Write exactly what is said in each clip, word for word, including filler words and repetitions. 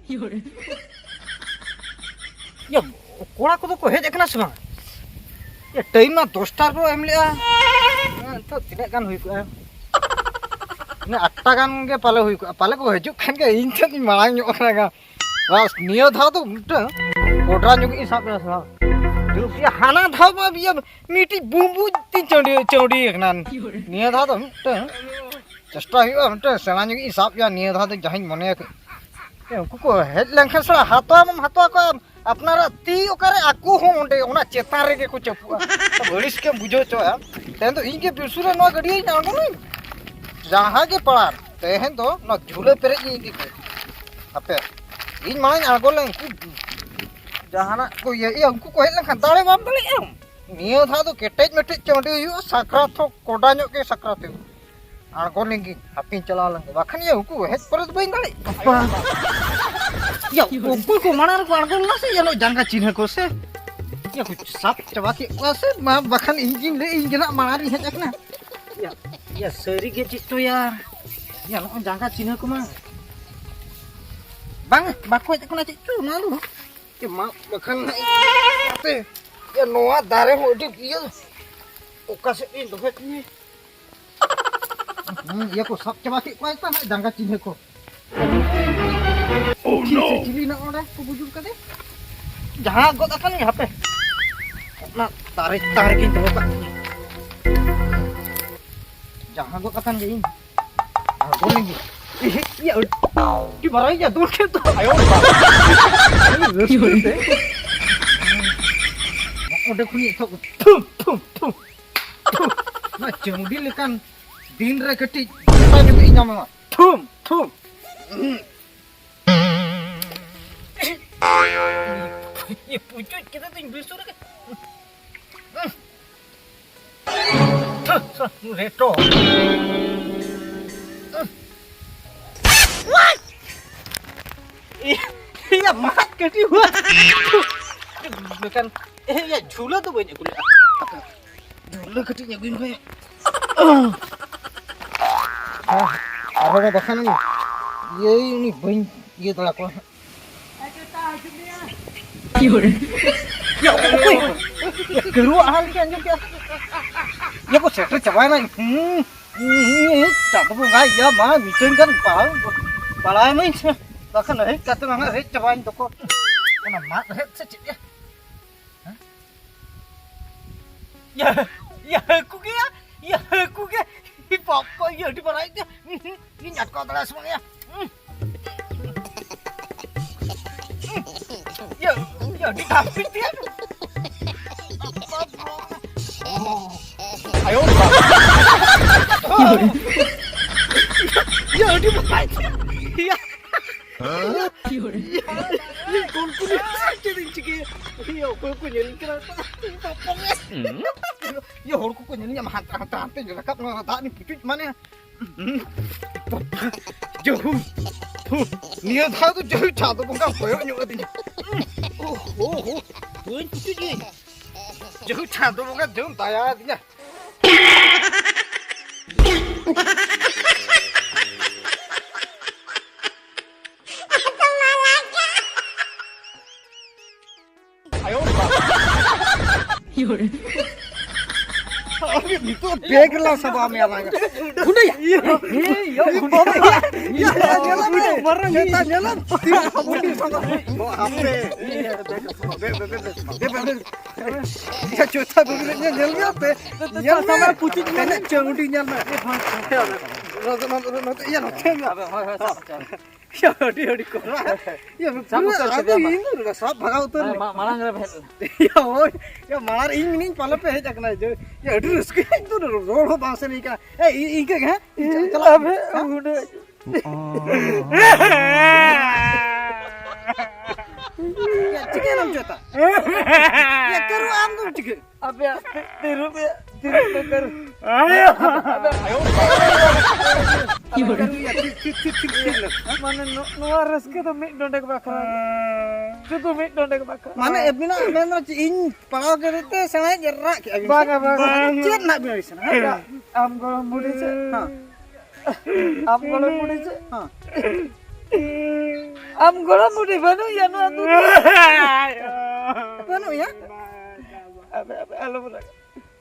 ᱤᱭᱟᱹ, ᱠᱚᱲᱟ ᱠᱚᱫᱚ ᱠᱚ ᱦᱮᱡ ᱟᱠᱟᱱᱟ ᱥᱮ ᱵᱟᱝ? ᱤᱭᱟᱹ, ᱴᱟᱭᱤᱢ ᱢᱟ ᱫᱚᱥᱴᱟ ᱨᱮᱠᱚ ᱮᱢ ᱞᱮᱜᱼᱟ᱾ ᱦᱮᱸ, ᱱᱤᱛᱚᱜ ᱛᱤᱱᱟᱹᱜ ᱜᱟᱱ ᱦᱩᱭ ᱠᱚᱜᱼᱟ? ᱤᱱᱟᱹ ᱟᱴᱴᱟ ᱜᱟᱱ ᱜᱮ ᱯᱟᱞᱮ ᱦᱩᱭ ᱠᱚᱜᱼᱟ᱾ ᱯᱟᱞᱮ ᱠᱚ ᱦᱤᱡᱩᱜ ᱠᱷᱟᱱ ᱜᱮ, ᱤᱧ ᱴᱷᱮᱱ ᱤᱧ ᱢᱟᱲᱟᱝ ᱧᱚᱜ ᱠᱟᱱᱟ᱾ ᱵᱟᱥ, ᱱᱤᱭᱟᱹ ᱫᱷᱟᱣ ᱫᱚ ᱢᱤᱫᱴᱟᱝ ᱠᱚᱰᱨᱟ ᱧᱚᱜ ᱤᱧ ᱥᱟᱵ ᱠᱮᱫᱟ ᱥᱮ ᱵᱟᱝ? ᱡᱩᱫᱤ ᱦᱟᱱᱟ ᱫᱷᱟᱣ ᱢᱟ ᱤᱭᱟᱹ ᱢᱤᱫᱴᱤᱡ ᱵᱩᱢᱵᱩᱡ ᱛᱤᱧ ᱪᱟᱹᱰᱤ, ᱪᱟᱹᱰᱤ ᱟᱠᱟᱱᱟ᱾ ᱱᱤᱭᱟᱹ ᱫᱷᱟᱣ ᱫᱚ ᱢᱤᱫᱴᱟᱝ ᱪᱮᱥᱴᱟ ᱦᱩᱭᱩᱜᱼᱟ, ᱢᱤᱫᱴᱟᱝ ᱥᱮᱬᱟ ᱧᱚᱜ ᱤᱧ ᱥᱟᱵ ᱠᱮᱭᱟ ᱱᱤᱭᱟᱹ ᱫᱷᱟᱣ ᱫᱚ, ᱡᱟᱦᱟᱸᱧ ᱢᱚᱱᱮᱭᱟ᱾ ᱮ, ᱩᱱᱠᱩ ᱠᱚ ᱦᱮᱡ ᱞᱮᱱᱠᱷᱟᱱ ᱥᱮ ᱦᱟᱛᱟᱣ ᱢᱟᱢ ᱦᱟᱛᱟᱣ ᱠᱚᱣᱟ, ᱟᱯᱱᱟᱨᱟᱜ ᱛᱤ ᱚᱠᱟᱨᱮ, ᱟᱠᱚ ᱦᱚᱸ ᱚᱸᱰᱮ ᱚᱱᱟ ᱪᱮᱛᱟᱱ ᱨᱮᱜᱮ ᱠᱚ ᱪᱟᱯᱩᱜᱼᱟ᱾ ᱟᱹᱲᱤᱥ ᱜᱮᱢ ᱵᱩᱡᱷᱟᱹᱣ ᱦᱚᱪᱚᱜᱼᱟ᱾ ᱛᱮᱦᱮᱧ ᱫᱚ ᱤᱧ ᱜᱮ ᱵᱤᱨᱥᱩ ᱨᱮ ᱱᱚᱣᱟ ᱜᱟᱹᱰᱤᱭᱟᱹᱧ ᱟᱬᱜᱚᱱᱟᱹᱧ, ᱡᱟᱦᱟᱸ ᱜᱮ ᱯᱟᱲᱟᱜ, ᱛᱮᱦᱮᱧ ᱫᱚ ᱱᱚᱣᱟ ᱡᱷᱩᱞᱟᱹ ᱯᱮᱨᱮᱡ ᱤᱧ ᱤᱫᱤ ᱠᱚᱣᱟ᱾ ᱦᱟᱯᱮ, ᱤᱧ ᱢᱟᱲᱟᱝ ᱟᱬᱜᱚ ᱞᱮᱱ ᱩᱱᱠᱩ ᱡᱟᱦᱟᱱᱟᱜ ᱠᱚ ᱤᱭᱟᱹᱭᱟ, ᱩᱱᱠᱩ ᱠᱚ ᱦᱮᱡ ᱞᱮᱱᱠᱷᱟᱱ ᱫᱟᱲᱮ ᱵᱟᱢ ᱫᱟᱲᱮᱭᱟᱜᱼᱟ᱾ ᱱᱤᱭᱟᱹ ᱫᱷᱟᱣ ᱫᱚ ᱠᱮᱴᱮᱡ ᱢᱮᱴᱮᱡ ᱪᱟᱹᱰᱤ ᱦᱩᱭᱩᱜᱼᱟ, ᱥᱟᱠᱨᱟᱛ ᱦᱚᱸ ᱠᱚᱰᱟ ᱧᱚᱜ ᱜᱮ ᱥᱟᱠᱨᱟᱛ ᱦᱩᱭᱩᱜᱼᱟ᱾ ᱟᱬᱜᱚ ᱞᱮᱱ ᱜᱤᱧ, ᱦᱟᱯᱮᱧ ᱪᱟᱞᱟᱣ ᱞᱮᱱ ᱜᱮ, ᱵᱟᱠᱷᱟᱱ ᱤᱭᱟᱹ ᱩᱱᱠᱩ ᱦᱮᱡ ᱯᱚᱨᱮ ᱫᱚ ᱵᱟᱹᱧ ᱫᱟᱲᱮᱭᱟᱜᱼᱟ᱾ ᱵᱟᱯᱟ᱾ ᱤᱭᱟᱹ, ᱚᱠᱚᱭ ᱠᱚ ᱢᱟᱲᱟᱝ ᱨᱮᱠᱚ ᱟᱬᱜᱚ ᱞᱮᱱᱟ ᱥᱮ, ᱡᱟᱹᱱᱤᱡ ᱡᱟᱸᱜᱟ ᱪᱤᱱᱦᱟᱹ ᱠᱚ ᱥᱮ, ᱤᱭᱟᱹ, ᱠᱚ ᱥᱟᱵ ᱪᱟᱵᱟ ᱠᱮᱫ ᱠᱚᱣᱟ ᱥᱮ, ᱢᱟ, ᱵᱟᱠᱷᱟᱱ ᱤᱧ ᱜᱤᱧ ᱞᱟᱹᱭ, ᱤᱧ ᱜᱮ ᱱᱟᱜ ᱢᱟᱲᱟᱝ ᱨᱤᱧ ᱦᱮᱡ ᱟᱠᱟᱱᱟ᱾ ᱤᱭᱟᱹ, ᱤᱭᱟᱹ, ᱥᱟᱹᱨᱤ ᱜᱮ ᱪᱮᱫ ᱪᱚ ᱭᱟ, ᱤᱭᱟᱹ, ᱱᱚᱜᱼᱚᱭ ᱡᱟᱸᱜᱟ ᱪᱤᱱᱦᱟᱹ ᱠᱚᱢᱟ ᱵᱟᱝ, ᱵᱟᱠᱚ ᱦᱮᱡ ᱟᱠᱟᱱᱟ ᱪᱮᱫ ᱪᱚ, ᱱᱚᱣᱟ ᱫᱚ ᱪᱮᱫ ᱢᱟ, ᱵᱟᱠᱷᱟᱱ ᱦᱟᱯᱮ, ᱤᱭᱟᱹ, ᱱᱚᱣᱟ ᱫᱟᱨᱮ ᱦᱚᱸ ᱟᱹᱰᱤ ᱤᱭᱟᱹ, ᱚᱠᱟ ᱥᱮᱫ ᱤᱧ ᱫᱚᱦᱚᱭ ᱛᱤᱧᱟᱹ? ᱦᱩᱸ, ᱤᱭᱟᱹ ᱠᱚ ᱥᱟᱵ ᱪᱟᱵᱟ ᱠᱮᱫ ᱠᱚᱣᱟ ᱛᱚ, ᱦᱟᱸᱜ ᱡᱟᱸᱜᱟ ᱪᱤᱱᱦᱟᱹ ᱠᱚ᱾ ᱯᱩᱴᱷᱤ ᱥᱮ ᱪᱤᱞᱤ ᱱᱟᱜ ᱚᱸᱰᱮ ᱠᱚ ᱵᱩᱡᱩᱨ ᱠᱟᱫᱮ? ᱡᱟᱦᱟᱸ ᱜᱚᱫ ᱟᱠᱟᱱ ᱜᱮ, ᱦᱟᱯᱮ᱾ ᱚᱱᱟ ᱫᱟᱨᱮ ᱪᱮᱛᱟᱱ ᱨᱮᱜᱮᱧ ᱫᱚᱦᱚ ᱠᱟᱜ ᱠᱟᱱᱟ᱾ ᱡᱟᱦᱟᱸ ᱜᱚᱫ ᱟᱠᱟᱱ ᱜᱮ ᱤᱧ᱾ ᱟᱬᱜᱚ ᱞᱮᱱ ᱜᱮ᱾ ᱤᱭᱟᱹ, ᱟᱹᱰᱤ, ᱟᱹᱰᱤ ᱢᱟᱨᱟᱝ ᱤᱧ ᱫᱩᱞ ᱠᱮᱫ ᱫᱚ᱾ ᱟᱭᱳ ᱵᱟᱵᱟ᱾ ᱨᱟᱹᱥᱠᱟᱹ ᱛᱮ᱾ ᱚᱸᱰᱮ ᱠᱷᱚᱱᱤᱧ ᱮᱛᱚᱦᱚᱵ᱾ ᱛᱷᱩᱢ, ᱛᱷᱩᱢ, ᱛᱷᱩᱢ᱾ ᱚᱱᱟ ᱪᱟᱹᱢᱰᱤ ᱞᱮᱠᱟᱱ ᱫᱤᱱ ᱨᱮ ᱠᱟᱹᱴᱤᱡ ᱜᱚᱴᱟ ᱧᱚᱜ ᱤᱧ ᱧᱟᱢᱟ᱾ ᱛᱷᱩᱢ, ᱛᱷᱩᱢ᱾ ᱤᱭᱟᱹ, ᱯᱩᱪᱩᱡ ᱠᱮᱫᱟ ᱛᱚᱧ ᱵᱤᱥᱩ ᱨᱮᱜᱮ᱾ ᱛᱷᱩ, ᱛᱷᱩ, ᱨᱮᱴᱚ᱾ ᱤᱭᱟᱹ, ᱢᱟᱫ ᱠᱟᱹᱴᱤᱡ ᱦᱩᱭᱩᱜᱼᱟ᱾ ᱢᱮᱱᱠᱷᱟᱱ, ᱮ, ᱤᱭᱟᱹ, ᱡᱷᱩᱞᱟᱹ ᱫᱚ ᱵᱟᱹᱧ ᱟᱹᱜᱩ ᱞᱮᱫᱼᱟ᱾ ᱡᱷᱩᱞᱟᱹ ᱠᱟᱹᱴᱤᱡ ᱤᱧ ᱟᱹᱜᱩᱭ ᱢᱮ᱾ ᱟᱨᱦᱚᱸ ᱵᱟᱠᱷᱟᱱ ᱤᱭᱟᱹ, ᱩᱱᱤ ᱵᱟᱹᱧ ᱤᱭᱟᱹ ᱫᱟᱲᱮ ᱠᱚᱣᱟ᱾ ᱭᱟ, ᱚᱠᱚᱭ? ᱭᱟ, ᱠᱟᱹᱨᱩᱣᱟᱜ ᱦᱟᱞ ᱜᱮ ᱟᱸᱡᱚᱢ ᱠᱮᱫᱟ᱾ ᱭᱟ, ᱠᱚ ᱥᱮᱴᱮᱨ ᱪᱟᱵᱟᱭᱮᱱᱟ᱾ ᱦᱩᱸ, ᱦᱩᱸ, ᱦᱩᱸ, ᱪᱟᱸᱫᱚ ᱵᱚᱸᱜᱟ, ᱭᱟ, ᱢᱟ, ᱢᱤᱫᱴᱟᱝ ᱜᱟᱱ ᱯᱟᱲᱟᱣ, ᱯᱟᱲᱟᱣ ᱮᱱᱟᱹᱧ᱾ ᱵᱟᱠᱷᱟᱱ ᱦᱮᱡ ᱠᱟᱛᱮ ᱢᱟ ᱦᱮᱡ ᱪᱟᱵᱟᱭᱮᱱ ᱫᱚᱠᱚ᱾ ᱚᱱᱟ ᱢᱟᱫ ᱨᱮᱦᱮᱫ ᱥᱮ ᱪᱮᱫ ᱭᱟ? ᱦᱮᱸ? ᱭᱟ, ᱭᱟ, ᱦᱟᱹᱠᱩ ᱜᱮᱭᱟ, ᱭᱟ, ᱦᱟᱹᱠᱩ ᱜᱮ᱾ ᱵᱟᱯ ᱠᱚ, ᱭᱟ, ᱟᱹᱰᱤ ᱢᱟᱨᱟᱝ ᱜᱮ᱾ ᱤᱧ ᱟᱴᱠᱟᱣ ᱫᱟᱲᱮᱭᱟᱜ ᱥᱮ ᱵᱟᱝ ᱭᱟ? ᱭᱟ, ᱭᱟ, ᱟᱹᱰᱤ ᱫᱟᱢ ᱯᱤᱴᱤᱭᱟ᱾ ᱟᱭᱳ ᱵᱟᱵᱟ᱾ ᱭᱟ, ᱟᱹᱰᱤ ᱵᱟᱭ᱾ ᱭᱟ᱾ ᱭᱟ, ᱤᱧ ᱠᱚᱞᱯᱚᱱᱟ ᱪᱮᱫ ᱤᱧ ᱪᱤᱠᱟᱹᱭᱟ? ᱭᱟ, ᱚᱠᱚᱭ ᱠᱚ ᱧᱮᱞ ᱠᱟᱱᱟ? ᱭᱟ, ᱦᱚᱲ ᱠᱚᱠᱚ ᱧᱮᱞᱤᱧᱟ, ᱦᱟᱱᱛᱮ, ᱦᱟᱱᱛᱮ, ᱦᱟᱱᱛᱮᱧ ᱨᱟᱠᱟᱵ ᱨᱟᱠᱟᱵ ᱱᱤᱧ ᱯᱩᱪᱩᱡ ᱢᱟᱱᱮ᱾ ᱡᱟᱹᱦᱩ, ᱦᱩ, ᱱᱤᱭᱟᱹ ᱫᱷᱟᱣ ᱫᱚ ᱡᱟᱹᱦᱩ ᱪᱟᱸᱫᱚ ᱵᱚᱸᱜᱟ ᱠᱚᱭᱚᱜ ᱧᱚᱜ ᱟᱹᱫᱤᱧᱟ᱾ ᱳ ᱦᱳ ᱦᱳ, ᱵᱟᱹᱧ ᱯᱩᱪᱩᱡ ᱜᱮ᱾ ᱡᱟᱹᱦᱩ ᱪᱟᱸᱫᱚ ᱵᱚᱸᱜᱟ ᱡᱟᱹᱦᱩ ᱫᱟᱭᱟ ᱟᱹᱫᱤᱧᱟ᱾ ᱟᱭᱳ ᱵᱟᱵᱟ᱾ ᱱᱤᱛᱚᱜ ᱵᱮᱜᱽ ᱞᱟᱝ ᱥᱟᱵᱟ ᱢᱮᱭᱟ ᱞᱟᱝ᱾ ᱜᱩᱸᱰᱟᱹᱭᱟ᱾ ᱤᱭᱟᱹ, ᱤᱭᱟᱹ, ᱤᱭᱟᱹ, ᱵᱟᱵᱟ᱾ ᱤᱭᱟᱹ, ᱧᱮᱞᱟᱢ ᱛᱚ᱾ ᱢᱟᱨᱟᱝ ᱪᱮᱛᱟ ᱧᱮᱞᱟᱢ᱾ ᱛᱤᱱᱟᱹᱜ ᱦᱟᱢᱩᱞ ᱥᱟᱵᱟ᱾ ᱦᱟᱯᱮ᱾ ᱫᱮ, ᱫᱮ, ᱫᱮ, ᱫᱮ᱾ ᱤᱭᱟᱹ, ᱪᱮᱛᱟ ᱵᱟᱹᱵᱤ ᱧᱮᱞ, ᱧᱮᱞ ᱢᱮ ᱦᱟᱯᱮ᱾ ᱧᱮᱞ ᱢᱮ᱾ ᱥᱟᱢᱟᱭ ᱯᱩᱪᱩᱡ ᱢᱮ᱾ ᱪᱟᱹᱢᱩᱰᱤ ᱧᱮᱞ ᱢᱮ᱾ ᱱᱚᱛᱮ, ᱱᱚᱛᱮ, ᱱᱚᱛᱮ, ᱤᱭᱟᱹ, ᱱᱚᱛᱮ ᱧᱮᱞ ᱢᱮ᱾ ᱦᱳᱭ, ᱦᱳᱭ, ᱥᱟᱵ ᱦᱚᱪᱚ᱾ ᱭᱟ, ᱟᱹᱰᱤ, ᱟᱹᱰᱤ ᱠᱚᱨᱟ᱾ ᱭᱟ, ᱥᱟᱵ ᱯᱩᱨᱟᱹ ᱩᱛᱟᱹᱨ ᱟᱫᱚ ᱠᱮᱫᱮᱭᱟ, ᱢᱟ᱾ ᱤᱧ ᱫᱚ ᱥᱟᱵ ᱵᱷᱟᱜᱟᱣ ᱩᱛᱟᱹᱨ ᱢᱟ-, ᱞᱮ᱾ ᱢᱟ-, ᱢᱟᱲᱟᱝ ᱨᱮ ᱦᱮᱡ ᱞᱮᱱᱟ᱾ ᱭᱟ, ᱦᱳᱭ᱾ ᱭᱟ, ᱢᱟᱲᱟᱝ ᱨᱮ ᱤᱧ ᱢᱤᱱᱟᱹᱧ, ᱯᱟᱞᱮ ᱯᱮ ᱦᱮᱡ ᱟᱠᱟᱱᱟ᱾ ᱡᱮ, ᱭᱟ, ᱟᱹᱰᱤ ᱨᱟᱹᱥᱠᱟᱹ, ᱤᱧ ᱫᱚ ᱨᱚᱲ ᱦᱚᱸ ᱵᱟᱝ ᱥᱟᱱᱟᱧ ᱠᱟᱱᱟ᱾ ᱮ, ᱤ-, ᱤᱱᱠᱟᱹ ᱜᱮ, ᱦᱮᱸ? ᱤᱧ ᱪᱟᱞᱟᱜ ᱟᱵᱮ ᱠᱟᱱᱟ᱾ ᱦᱮᱸ? ᱩᱱᱟᱹᱜ ᱭᱟ, ᱪᱤᱠᱟᱹᱭᱮᱱᱟᱢ ᱪᱚ ᱛᱟ? ᱭᱟ, ᱠᱟᱹᱨᱩ, ᱟᱢ ᱫᱚᱢ ᱪᱤᱠᱟᱹ? ᱟᱯᱮᱭᱟᱜ ᱛᱤ-, ᱛᱤᱨᱩᱯ ᱭᱟ, ᱛᱤᱨᱩᱯ ᱫᱚ ᱠᱟᱹᱨᱩ᱾ ᱟᱭᱳ! ᱟᱯᱮ, ᱟᱭᱳ! ᱠᱟᱹᱨᱩ ᱭᱟ, ᱛᱷᱤᱨ, ᱛᱷᱤᱨ, ᱛᱷᱤᱨ, ᱛᱷᱤᱨ, ᱛᱷᱤᱨ ᱞᱮ᱾ ᱢᱟᱱᱮ ᱱᱚ-, ᱱᱚᱣᱟ ᱨᱟᱹᱥᱠᱟᱹ ᱫᱚ ᱢᱤᱫ ᱰᱚᱸᱰᱮᱠ ᱵᱟᱠᱷᱨᱟ᱾ ᱥᱩᱫᱷᱩ ᱢᱤᱫ ᱰᱚᱸᱰᱮᱠ ᱵᱟᱠᱷᱨᱟ᱾ ᱢᱟᱱᱮ ᱟᱹᱵᱤᱱᱟᱜ ᱢᱮᱱ ᱫᱚ ᱪᱮᱫ, ᱤᱧ ᱯᱟᱲᱟᱣ ᱠᱮᱫᱮ ᱛᱮ ᱥᱮᱬᱟᱭ ᱨᱟᱜ ᱠᱮᱫᱼᱟ ᱵᱤᱱ ᱥᱮ? ᱵᱟᱝᱟ, ᱵᱟᱝᱟ᱾ ᱪᱮᱫ ᱨᱮᱱᱟᱜ ᱵᱤᱱ ᱟᱹᱲᱤᱥ ᱮᱱᱟ, ᱦᱮᱸ? ᱟᱢ ᱜᱚᱲᱚᱢ ᱵᱩᱰᱷᱤ ᱪᱮᱫ? ᱦᱮᱸ᱾ ᱟᱢ ᱜᱚᱲᱚᱢ ᱵᱩᱰᱷᱤ ᱪᱮᱫ? ᱦᱮᱸ᱾ ᱟᱢ ᱜᱚᱲᱚᱢ ᱵᱩᱰᱷᱤ ᱵᱟᱹᱱᱩᱜ ᱭᱟ ᱱᱚᱣᱟ ᱫᱩᱱᱤᱭᱟᱹ ᱨᱮ᱾ ᱵᱟᱹᱱᱩᱜ ᱭᱟ? ᱟᱯᱮ, ᱟᱯᱮ ᱟᱞᱚ ᱯᱮ ᱨᱟᱜᱟ᱾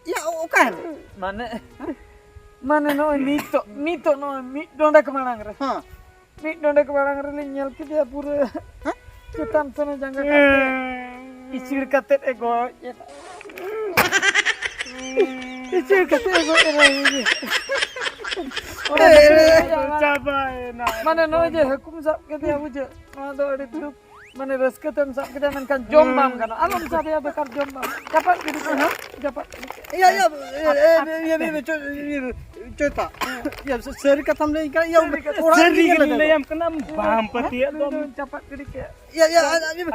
ᱭᱟ, ᱚ-, ᱚᱠᱟᱭ ᱱᱟᱭ? ᱢᱟᱱᱮ, ᱢᱟᱱᱮ ᱱᱚᱜᱼᱚᱭ ᱱᱤᱛᱚᱜ, ᱱᱤᱛᱚᱜ ᱱᱚᱜᱼᱚᱭ ᱢᱤᱫ ᱰᱚᱸᱰᱮᱠ ᱢᱟᱲᱟᱝ ᱨᱮ᱾ ᱦᱮᱸ᱾ ᱢᱤᱫ ᱰᱚᱸᱰᱮᱠ ᱢᱟᱲᱟᱝ ᱨᱮᱞᱤᱧ ᱧᱮᱞ ᱠᱮᱫᱮᱭᱟ ᱯᱩᱨᱟᱹ ᱦᱮᱸ? ᱪᱮᱛᱟᱱ ᱥᱮᱱᱮ ᱡᱟᱸᱜᱟ ᱠᱟᱛᱮ ᱤᱥᱤᱲ ᱠᱟᱛᱮ ᱮ ᱜᱚᱡ ᱮᱱᱟ᱾ ᱤᱥᱤᱲ ᱠᱟᱛᱮ ᱮ ᱜᱚᱡ ᱮᱱᱟ᱾ ᱚᱱᱟ ᱮ, ᱮ, ᱪᱟᱵᱟᱭᱮᱱᱟ᱾ ᱢᱟᱱᱮ ᱱᱚᱜᱼᱚᱭ ᱡᱮ ᱦᱟᱹᱠᱩᱢ ᱥᱟᱵ ᱠᱮᱫᱮᱭᱟ, ᱵᱩᱡᱷᱟᱹᱣ, ᱱᱚᱣᱟ ᱫᱚ ᱟᱹᱰᱤ ᱫᱩᱠ, ᱢᱟᱱᱮ ᱨᱟᱹᱥᱠᱟᱹ ᱛᱮᱢ ᱥᱟᱵ ᱠᱮᱫᱟ, ᱢᱮᱱᱠᱷᱟᱱ ᱡᱚᱢ ᱵᱟᱢ ᱜᱟᱱᱚᱜᱼᱟ᱾ ᱟᱞᱚᱢ ᱥᱟᱵᱮᱭᱟ, ᱵᱮᱠᱟᱨ ᱡᱚᱢ ᱵᱟᱢ, ᱪᱟᱯᱟᱫ ᱜᱤᱰᱤ ᱠᱟᱜ ᱢᱮ, ᱪᱟᱯᱟᱫ ᱜᱤᱰᱤ ᱠᱟᱜ ᱢᱮ᱾ ᱤᱭᱟᱹ, ᱤᱭᱟᱹ, ᱤᱭᱟᱹ, ᱤᱭᱟᱹ, ᱪᱚ-, ᱤᱭᱟᱹ, ᱪᱚᱭᱛᱟ᱾ ᱤᱭᱟᱹ, ᱥᱟᱹᱨᱤ ᱠᱟᱛᱷᱟᱢ ᱞᱟᱹᱭ ᱠᱟᱱᱟ, ᱤᱭᱟᱹ, ᱥᱟᱹᱨᱤ ᱠᱟᱛᱷᱟ᱾ ᱚᱲᱟᱜ ᱥᱟᱹᱨᱤ ᱨᱮᱜᱮ ᱜᱮᱞᱤᱧ ᱞᱟᱹᱭᱫᱟ᱾ ᱞᱟᱹᱭᱟᱢ ᱠᱟᱱᱟ, ᱵᱟᱢ ᱯᱟᱹᱛᱭᱟᱹᱜ ᱫᱚ᱾ ᱱᱩᱭ ᱫᱚ ᱪᱟᱯᱟᱫ ᱜᱤᱰᱤ ᱠᱟᱜ᱾ ᱤᱭᱟᱹ, ᱤᱭᱟᱹ, ᱟᱨ, ᱟᱨ, ᱤᱭᱟᱹ,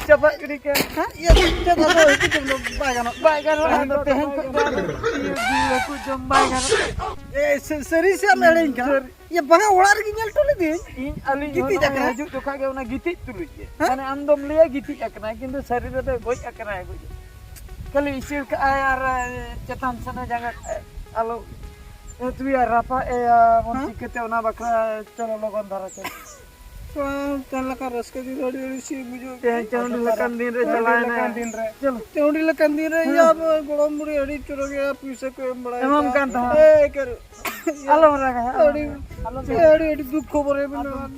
ᱪᱟᱯᱟᱫ ᱜᱤᱰᱤ ᱠᱟᱜ᱾ ᱦᱮᱸ? ᱤᱭᱟᱹ, ᱪᱮᱫ ᱟᱫᱚ ᱦᱟᱹᱠᱩ ᱡᱚᱢ ᱫᱚ ᱵᱟᱭ ᱜᱟᱱᱚᱜ᱾ ᱵᱟᱭ ᱜᱟᱱᱚᱜᱼᱟ, ᱟᱫᱚ ᱛᱮᱦᱮᱧ ᱠᱷᱚᱱ ᱫᱚ ᱟᱫᱚ ᱤᱭᱟᱹ, ᱡᱤᱞ ᱦᱟᱹᱠᱩ ᱡᱚᱢ ᱵᱟᱭ ᱜᱟᱱᱚᱜᱼᱟ᱾ ᱮ, ᱥᱟᱹ-, ᱥᱟᱹᱨᱤ ᱥᱮ ᱟᱢ ᱮᱲᱮᱧ ᱠᱟᱱᱟ? ᱥᱟᱹᱨᱤ᱾ ᱤᱭᱟᱹ, ᱵᱟᱝᱟ, ᱚᱲᱟᱜ ᱨᱮᱜᱮ ᱧᱮᱞ ᱦᱚᱴᱚ ᱞᱮᱫᱮᱭᱟᱹᱧ᱾ ᱤᱧ, ᱟᱹᱞᱤᱧ ᱜᱤᱛᱤᱡ ᱦᱚᱸ ᱟᱠᱟᱱᱟ᱾ ᱦᱤᱡᱩᱜ ᱡᱚᱠᱷᱟ ᱜᱮ ᱚᱱᱟ ᱜᱤᱛᱤᱡ ᱛᱩᱞᱩᱡ ᱜᱮ᱾ ᱦᱮᱸ? ᱢᱟᱱᱮ ᱟᱢ ᱫᱚᱢ ᱞᱟᱹᱭᱟ ᱜᱤᱛᱤᱡ ᱟᱠᱟᱱᱟᱭ, ᱠᱤᱱᱛᱩ ᱥᱟᱹᱨᱤ ᱨᱮᱫᱚ ᱜᱚᱡ ᱟᱠᱟᱱᱟᱭ, ᱜᱚᱡ᱾ ᱠᱷᱟᱹᱞᱤ ᱤᱥᱤᱲ ᱠᱟᱜᱼᱟᱭ ᱟᱨ, ᱮ, ᱪᱮᱛᱟᱱ ᱥᱮᱱᱮ ᱡᱟᱸᱜᱟ ᱠᱟᱜᱼᱟᱭ᱾ ᱟᱞᱚ, ᱮ, ᱛᱩᱭᱟ ᱨᱟᱯᱟᱜ ᱮᱭᱟ ᱵᱚᱱ ᱦᱮᱸ? ᱪᱤᱠᱟᱹᱛᱮ, ᱚᱱᱟ ᱵᱟᱠᱷᱨᱟ ᱪᱚᱞᱚ ᱞᱚᱜᱚᱱ ᱫᱷᱟᱨᱟ ᱪᱚᱞᱚ᱾ ᱛᱮᱦᱮᱧ ᱞᱮᱠᱟᱱ ᱨᱟᱹᱥᱠᱟᱹ ᱫᱤᱱ ᱨᱮ ᱟᱹᱰᱤ ᱟᱹᱲᱤᱥ ᱜᱮ ᱵᱩᱡᱷᱟᱹᱜ ᱠᱟᱱᱟ᱾ ᱛᱮᱦᱮᱧ ᱪᱟᱹᱣᱰᱤ ᱞᱮᱠᱟᱱ ᱫᱤᱱ ᱨᱮ ᱪᱟᱹᱣᱰᱤ ᱪᱟᱞᱟᱣ ᱞᱮᱠᱟᱱ ᱮᱱᱟ᱾ ᱫᱤᱱ ᱨᱮ᱾ ᱪᱚᱞᱚ᱾ ᱪᱟᱹᱣᱰᱤ ᱞᱮᱠᱟᱱ ᱫᱤᱱ ᱨᱮ, ᱦᱮᱸ᱾ ᱤᱭᱟᱹ, ᱟᱵᱚ ᱜᱚᱲᱚᱢ ᱵᱩᱲᱦᱤ ᱟᱹᱰᱤ ᱪᱚᱨᱚᱠ ᱜᱮ ᱯᱩᱭᱥᱟᱹ ᱠᱚ ᱮᱢ ᱵᱟᱲᱟᱭᱟ᱾ ᱮᱢᱟᱢ ᱠᱟᱱ ᱛᱟᱦᱮᱸᱫ᱾ ᱮᱭ, ᱠᱟᱨᱚ-, ᱟᱞᱚᱢ ᱨᱟᱜᱟ, ᱟᱹᱰᱤ, ᱟᱞᱚᱢ ᱨᱟᱜᱟ᱾ ᱟᱹᱰᱤ, ᱟᱹᱰᱤ ᱫᱩᱠ ᱠᱷᱚᱵᱚᱨ ᱮᱢ ᱮᱢᱟ᱾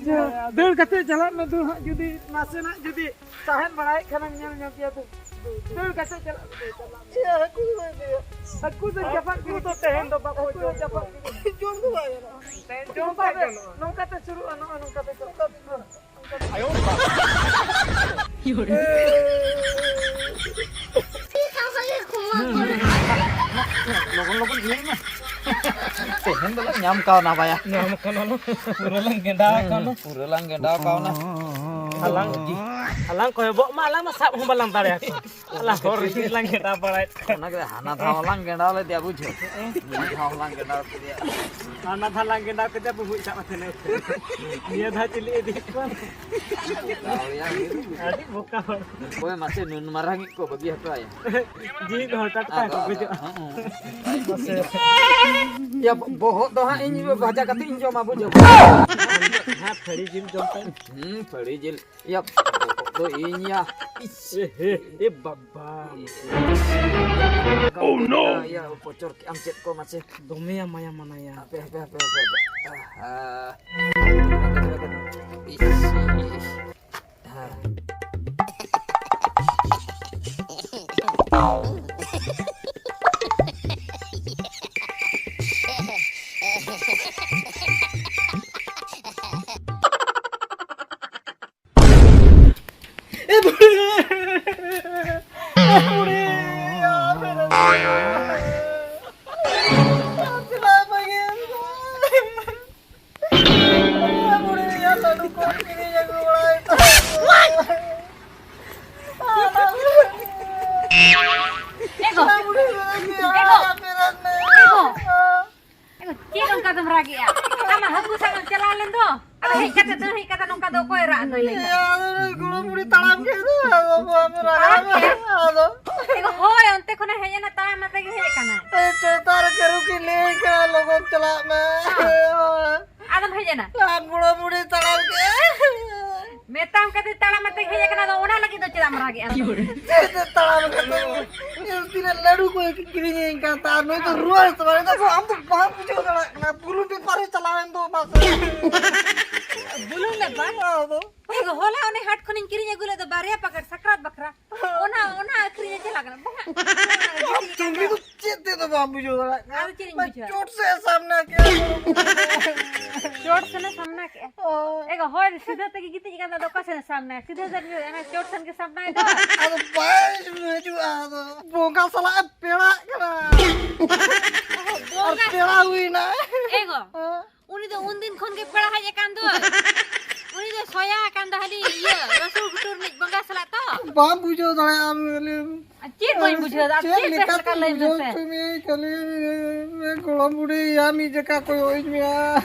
ᱫᱟᱹᱲ ᱠᱟᱛᱮ ᱪᱟᱞᱟᱜ ᱢᱮ, ᱫᱩ ᱦᱟᱸᱜ ᱡᱩᱫᱤ ᱱᱟᱥᱮᱱᱟᱜ ᱡᱩᱫᱤ ᱛᱟᱦᱮᱱ ᱵᱟᱲᱟᱭᱮᱫ ᱠᱷᱟᱱᱮᱢ ᱧᱮᱞ ᱧᱚᱜ ᱜᱮᱭᱟ ᱛᱚ᱾ ᱫᱟᱹᱲ ᱠᱟᱛᱮ ᱪᱟᱞᱟᱜ ᱢᱮ, ᱫᱟᱹᱲ ᱪᱟᱞᱟᱜ ᱢᱮ᱾ ᱤᱭᱟᱹ, ᱦᱟᱹᱠᱩ ᱫᱚ ᱵᱟᱭ ᱤᱫᱤᱭᱟ᱾ ᱦᱟᱹᱠᱩ ᱫᱚ ᱛᱮᱦᱮᱧ ᱫᱚ ᱵᱟᱠᱚ ᱦᱟᱹᱠᱩ ᱫᱚ ᱡᱚᱢ ᱪᱟᱯᱟᱫ ᱠᱚᱣᱟ᱾ ᱜᱤᱰᱤ᱾ ᱡᱚᱢ ᱫᱚ ᱵᱟᱭ ᱜᱟᱱᱚᱜᱼᱟ᱾ ᱛᱮᱦᱮᱧ ᱡᱚᱢ ᱱᱚᱝᱠᱟ ᱵᱟᱭ ᱛᱮ, ᱜᱟᱱᱚᱜᱼᱟ᱾ ᱱᱚᱝᱠᱟ ᱛᱮ ᱥᱩᱨᱩᱜᱼᱟ, ᱱᱚᱜᱼᱚᱭ ᱱᱚᱝᱠᱟ ᱛᱮ ᱥᱩᱨᱩᱜᱼᱟ᱾ ᱟᱭᱳ ᱵᱟᱵᱟ᱾ ᱞᱚᱜᱚᱱ ᱞᱚᱜᱚᱱ ᱤᱭᱟᱹᱭ ᱢᱮ᱾ ᱛᱮᱦᱮᱧ ᱫᱚᱞᱮ ᱧᱟᱢ ᱠᱟᱣᱱᱟ ᱵᱟᱭᱟ᱾ ᱧᱟᱢ ᱠᱟᱱᱟ ᱞᱮ᱾ ᱯᱩᱨᱟᱹ ᱞᱟᱝ ᱜᱮᱸᱰᱟ ᱠᱟᱱᱟ᱾ ᱯᱩᱨᱟᱹ ᱞᱟᱝ ᱜᱮᱸᱰᱟ ᱠᱟᱣᱱᱟ᱾ ᱟᱞᱟᱝ, ᱟᱞᱟᱝ ᱠᱚᱭᱚᱜᱚᱜ ᱢᱟ, ᱟᱞᱟᱝ ᱢᱟ ᱥᱟᱵ ᱦᱚᱸ ᱵᱟᱞᱟᱝ ᱫᱟᱲᱮᱭᱟᱠᱚᱣᱟ᱾ ᱟᱞᱟᱝ ᱦᱚᱨ ᱨᱮᱜᱮ ᱞᱟᱝ ᱜᱮᱸᱰᱟ ᱵᱟᱲᱟᱭᱮᱫ ᱠᱟᱱᱟ᱾ ᱚᱱᱟ ᱜᱮ ᱦᱟᱱᱟ ᱫᱷᱟᱣ ᱞᱟᱝ ᱜᱮᱸᱰᱟ ᱞᱮᱫᱮᱭᱟ, ᱵᱩᱡᱷᱟᱹᱣ᱾ ᱱᱤᱭᱟᱹ ᱫᱷᱟᱣ ᱞᱟᱝ ᱜᱮᱸᱰᱟ ᱠᱮᱫᱮᱭᱟ᱾ ᱦᱟᱱᱟ ᱫᱷᱟᱣ ᱞᱟᱝ ᱜᱮᱸᱫᱟᱣ ᱠᱮᱫᱟ ᱵᱩᱵᱩᱡ ᱥᱟᱵ ᱠᱟᱛᱮ ᱞᱮ ᱩᱴᱷᱟᱹᱣ᱾ ᱱᱤᱭᱟᱹ ᱫᱷᱟᱣ ᱪᱤᱞᱤ ᱤᱫᱤ ᱠᱚᱣᱟ? ᱟᱹᱰᱤ ᱵᱚᱠᱟ ᱦᱚᱲ᱾ ᱚᱠᱚᱭ ᱢᱟᱥᱮ ᱱᱩᱱ ᱢᱟᱨᱟᱝ ᱤᱡ ᱠᱚ ᱵᱟᱹᱜᱤ ᱦᱚᱴᱚ ᱟᱭᱟ? ᱡᱤᱣᱤ ᱠᱚ ᱦᱚᱴᱟᱴ ᱠᱟᱭ ᱠᱚ ᱜᱚᱡᱚᱜᱼᱟ᱾ ᱦᱚᱸ, ᱦᱚᱸ᱾ ᱢᱟᱥᱮ᱾ ᱭᱟ, ᱵᱚᱦᱚᱜ ᱫᱚ ᱦᱟᱸᱜ ᱤᱧ ᱵᱷᱟᱡᱟ ᱠᱟᱛᱮ ᱤᱧ ᱡᱚᱢᱟ, ᱵᱩᱡᱷᱟᱹᱣ᱾ ᱦᱮᱸ, ᱯᱷᱟᱹᱲᱤ ᱡᱤᱞ ᱡᱚᱢ ᱛᱟᱭ᱾ ᱦᱩᱸ, ᱯᱷᱟᱹᱲᱤ ᱡᱤᱞ᱾ ᱭᱟ, ᱵᱚᱦᱚᱜ ᱫᱚ ᱤᱧ ᱭᱟ᱾ ᱤᱥ᱾ ᱮ, ᱦᱮ, ᱮ ᱵᱟᱵᱟ᱾ Oh, no! ᱭᱟ, ᱯᱚᱪᱚᱨ ᱠᱮᱜ ᱟᱢ ᱪᱮᱫ ᱠᱚ ᱢᱟᱥᱮ? ᱫᱚᱢᱮ ᱟᱢᱟᱭᱟ ᱢᱟᱱᱟᱭᱟ᱾ ᱦᱟᱯᱮ, ᱦᱟᱯᱮ, ᱦᱟᱯᱮ, ᱦᱟᱯᱮ᱾ ᱟᱦᱟ᱾ ᱤᱥ, ᱤᱥ᱾ ᱦᱮᱸ᱾ ᱮ ᱜᱚ᱾ ᱮ ᱜᱚ᱾ ᱮ ᱜᱚ, ᱪᱮᱫ ᱚᱱᱠᱟ ᱫᱚᱢ ᱨᱟᱜᱮᱜᱼᱟ? ᱟᱢ ᱢᱟ ᱦᱟᱹᱠᱩ ᱥᱟᱵ ᱮᱢ ᱪᱟᱞᱟᱣ ᱞᱮᱱ ᱫᱚ᱾ ᱟᱫᱚ ᱦᱮᱡ ᱠᱟᱛᱮ ᱫᱚ, ᱦᱮᱡ ᱠᱟᱛᱮ ᱱᱚᱝᱠᱟ ᱫᱚ ᱚᱠᱚᱭ ᱨᱟᱜ ᱫᱚᱭ ᱞᱟᱹᱭ ᱠᱮᱫᱟ? ᱟᱫᱚ ᱱᱩᱭ ᱜᱚᱲᱚᱢ ᱵᱩᱲᱦᱤ ᱛᱟᱲᱟᱢ ᱠᱮᱫ ᱫᱚ, ᱟᱫᱚ ᱵᱟᱢ ᱨᱟᱜᱟ᱾ ᱛᱟᱲᱟᱢ ᱠᱮᱫ? ᱟᱫᱚ᱾ ᱮ ᱜᱚ, ᱦᱳᱭ, ᱚᱱᱛᱮ ᱠᱷᱚᱱᱮ ᱦᱮᱡ ᱮᱱᱟ, ᱛᱟᱲᱟᱢ ᱟᱛᱮ ᱜᱮ ᱦᱮᱡ ᱟᱠᱟᱱᱟ᱾ ᱮ, ᱥᱮᱛᱟ ᱨᱮ ᱠᱟᱹᱨᱩ ᱠᱤᱱ ᱞᱟᱹᱭ ᱠᱟᱱᱟ, ᱞᱚᱜᱚᱱ ᱪᱟᱞᱟᱜ ᱢᱮ᱾ ᱦᱮᱸ᱾ ᱟᱫᱚᱢ ᱦᱮᱡ ᱮᱱᱟ? ᱟᱢ ᱜᱚᱲᱚᱢ ᱵᱩᱲᱦᱤ ᱛᱟᱲᱟᱢ ᱠᱮᱫ᱾ ᱢᱮᱛᱟᱢ ᱠᱟᱹᱫᱟᱹᱧ ᱛᱟᱲᱟᱢ ᱟᱛᱮ ᱦᱮᱡ ᱟᱠᱟᱱᱟ, ᱟᱫᱚ ᱚᱱᱟ ᱞᱟᱹᱜᱤᱫ ᱫᱚ ᱪᱮᱫᱟᱜ ᱮᱢ ᱨᱟᱜᱮᱜᱼᱟ? ᱪᱮᱫ ᱛᱮ ᱛᱟᱲᱟᱢ ᱠᱟᱛᱮ? ᱛᱤᱱᱟᱹᱜ ᱞᱟᱹᱰᱩ ᱠᱚ ᱠᱤᱨᱤᱧ ᱟᱹᱧ ᱠᱟᱱ ᱛᱟᱦᱮᱸ, ᱱᱩᱭ ᱫᱚ ᱨᱩᱣᱟᱹᱲ ᱪᱟᱵᱟᱭ ᱫᱟ᱾ ᱟᱢ ᱫᱚ ᱵᱟᱢ ᱵᱩᱡᱷᱟᱹᱣ ᱫᱟᱲᱮᱭᱟᱜ ᱠᱟᱱᱟ, ᱵᱩᱞᱩ ᱵᱮᱯᱟᱨᱮ ᱪᱟᱞᱟᱣᱮᱱ ᱫᱚ ᱚᱱᱟ ᱥᱮᱫ᱾ ᱵᱩᱞᱩ ᱵᱮᱯᱟᱨ? ᱟᱫᱚ᱾ ᱮ ᱜᱚ, ᱦᱚᱞᱟ ᱚᱱᱮ ᱦᱟᱴ ᱠᱷᱚᱱᱤᱧ ᱠᱤᱨᱤᱧ ᱟᱹᱜᱩ ᱞᱮᱫ ᱫᱚ ᱵᱟᱨᱭᱟ ᱯᱟᱠᱮᱴ ᱥᱟᱠᱨᱟᱛ ᱵᱟᱠᱷᱨᱟ, ᱚᱱᱟ, ᱚᱱᱟ ᱟᱹᱠᱷᱨᱤᱧ ᱮ ᱪᱟᱞᱟᱜ ᱠᱟᱱᱟ᱾ ᱵᱟᱝᱟ᱾ ᱟᱢ ᱪᱩᱝᱜᱤ ᱫᱚ ᱪᱮᱫ ᱛᱮᱫᱚ ᱵᱟᱢ ᱵᱩᱡᱷᱟᱹᱣ ᱫᱟᱲᱮᱭᱟᱜ ᱠᱟᱱᱟ? ᱟᱫᱚ ᱪᱮᱫ ᱤᱧ ᱵᱩᱡᱷᱟᱹᱣᱟ? ᱪᱚᱴ ᱥᱮᱫ ᱮ ᱥᱟᱢᱱᱟ ᱠᱮᱫᱟ᱾ ᱪᱚᱴ ᱥᱮᱱᱮ ᱥᱟᱢᱱᱟ ᱠᱮᱫᱼᱟ᱾ ᱦᱳᱭ᱾ ᱮ ᱜᱚ, ᱦᱳᱭ, ᱥᱤᱫᱷᱟᱹ ᱛᱮᱜᱮ ᱜᱤᱛᱤᱡ ᱟᱠᱟᱱ ᱫᱚ ᱚᱠᱟ ᱥᱮᱱᱮ ᱥᱟᱢᱱᱟᱭᱟ? ᱥᱤᱫᱷᱟᱹ ᱥᱮᱱ ᱜᱮ ᱚᱱᱟ ᱪᱚᱴ ᱥᱮᱱ ᱜᱮ ᱥᱟᱢᱱᱟᱭ ᱫᱚ᱾ ᱟᱫᱚ ᱵᱟᱭ ᱦᱤᱡᱩᱜᱼᱟ, ᱟᱫᱚ ᱵᱚᱸᱜᱟ ᱥᱟᱞᱟᱜ ᱮ ᱯᱮᱲᱟᱜ ᱠᱟᱱᱟ᱾ ᱚᱦᱚ, ᱟᱨ ᱵᱚᱸᱜᱟ ᱯᱮᱲᱟ ᱦᱩᱭᱱᱟ᱾ ᱮ ᱜᱚ, ᱦᱮᱸ? ᱩᱱᱤ ᱫᱚ ᱩᱱ ᱫᱤᱱ ᱠᱷᱚᱱ ᱜᱮ ᱯᱮᱲᱟ ᱦᱮᱡ ᱟᱠᱟᱱ ᱫᱚ᱾ ᱩᱱᱤ ᱫᱚ ᱥᱚᱭᱟ ᱟᱠᱟᱱ ᱫᱚ ᱦᱟᱹᱱᱤ ᱤᱭᱟᱹ ᱨᱟᱹᱥᱩᱱ ᱜᱷᱩᱴᱩ ᱨᱤᱱᱤᱡ ᱵᱚᱸᱜᱟ ᱥᱟᱞᱟᱜ ᱛᱚ᱾ ᱵᱟᱢ ᱵᱩᱡᱷᱟᱹᱣ ᱫᱟᱲᱮᱭᱟᱜᱼᱟ ᱟᱢ᱾ ᱟᱨ ᱪᱮᱫ ᱵᱟᱹᱧ ᱵᱩᱡᱷᱟᱹᱣ ᱫᱟ? ᱟᱨ ᱪᱮᱫ ᱪᱮᱫ ᱵᱮᱥ ᱞᱮᱠᱟᱛᱮ ᱞᱮᱠᱟ ᱞᱟᱹᱭ ᱵᱩᱡᱷᱟᱹᱣ ᱢᱮᱥᱮ᱾ ᱦᱚᱪᱚ ᱢᱮᱭᱟ? ᱠᱷᱟᱹᱞᱤ ᱜᱚᱲᱚᱢ ᱵᱩᱰᱷᱤ ᱭᱟ, ᱢᱤᱫ ᱡᱟᱭᱜᱟ ᱠᱚᱭᱚᱜ ᱤᱧ ᱢᱮᱭᱟ᱾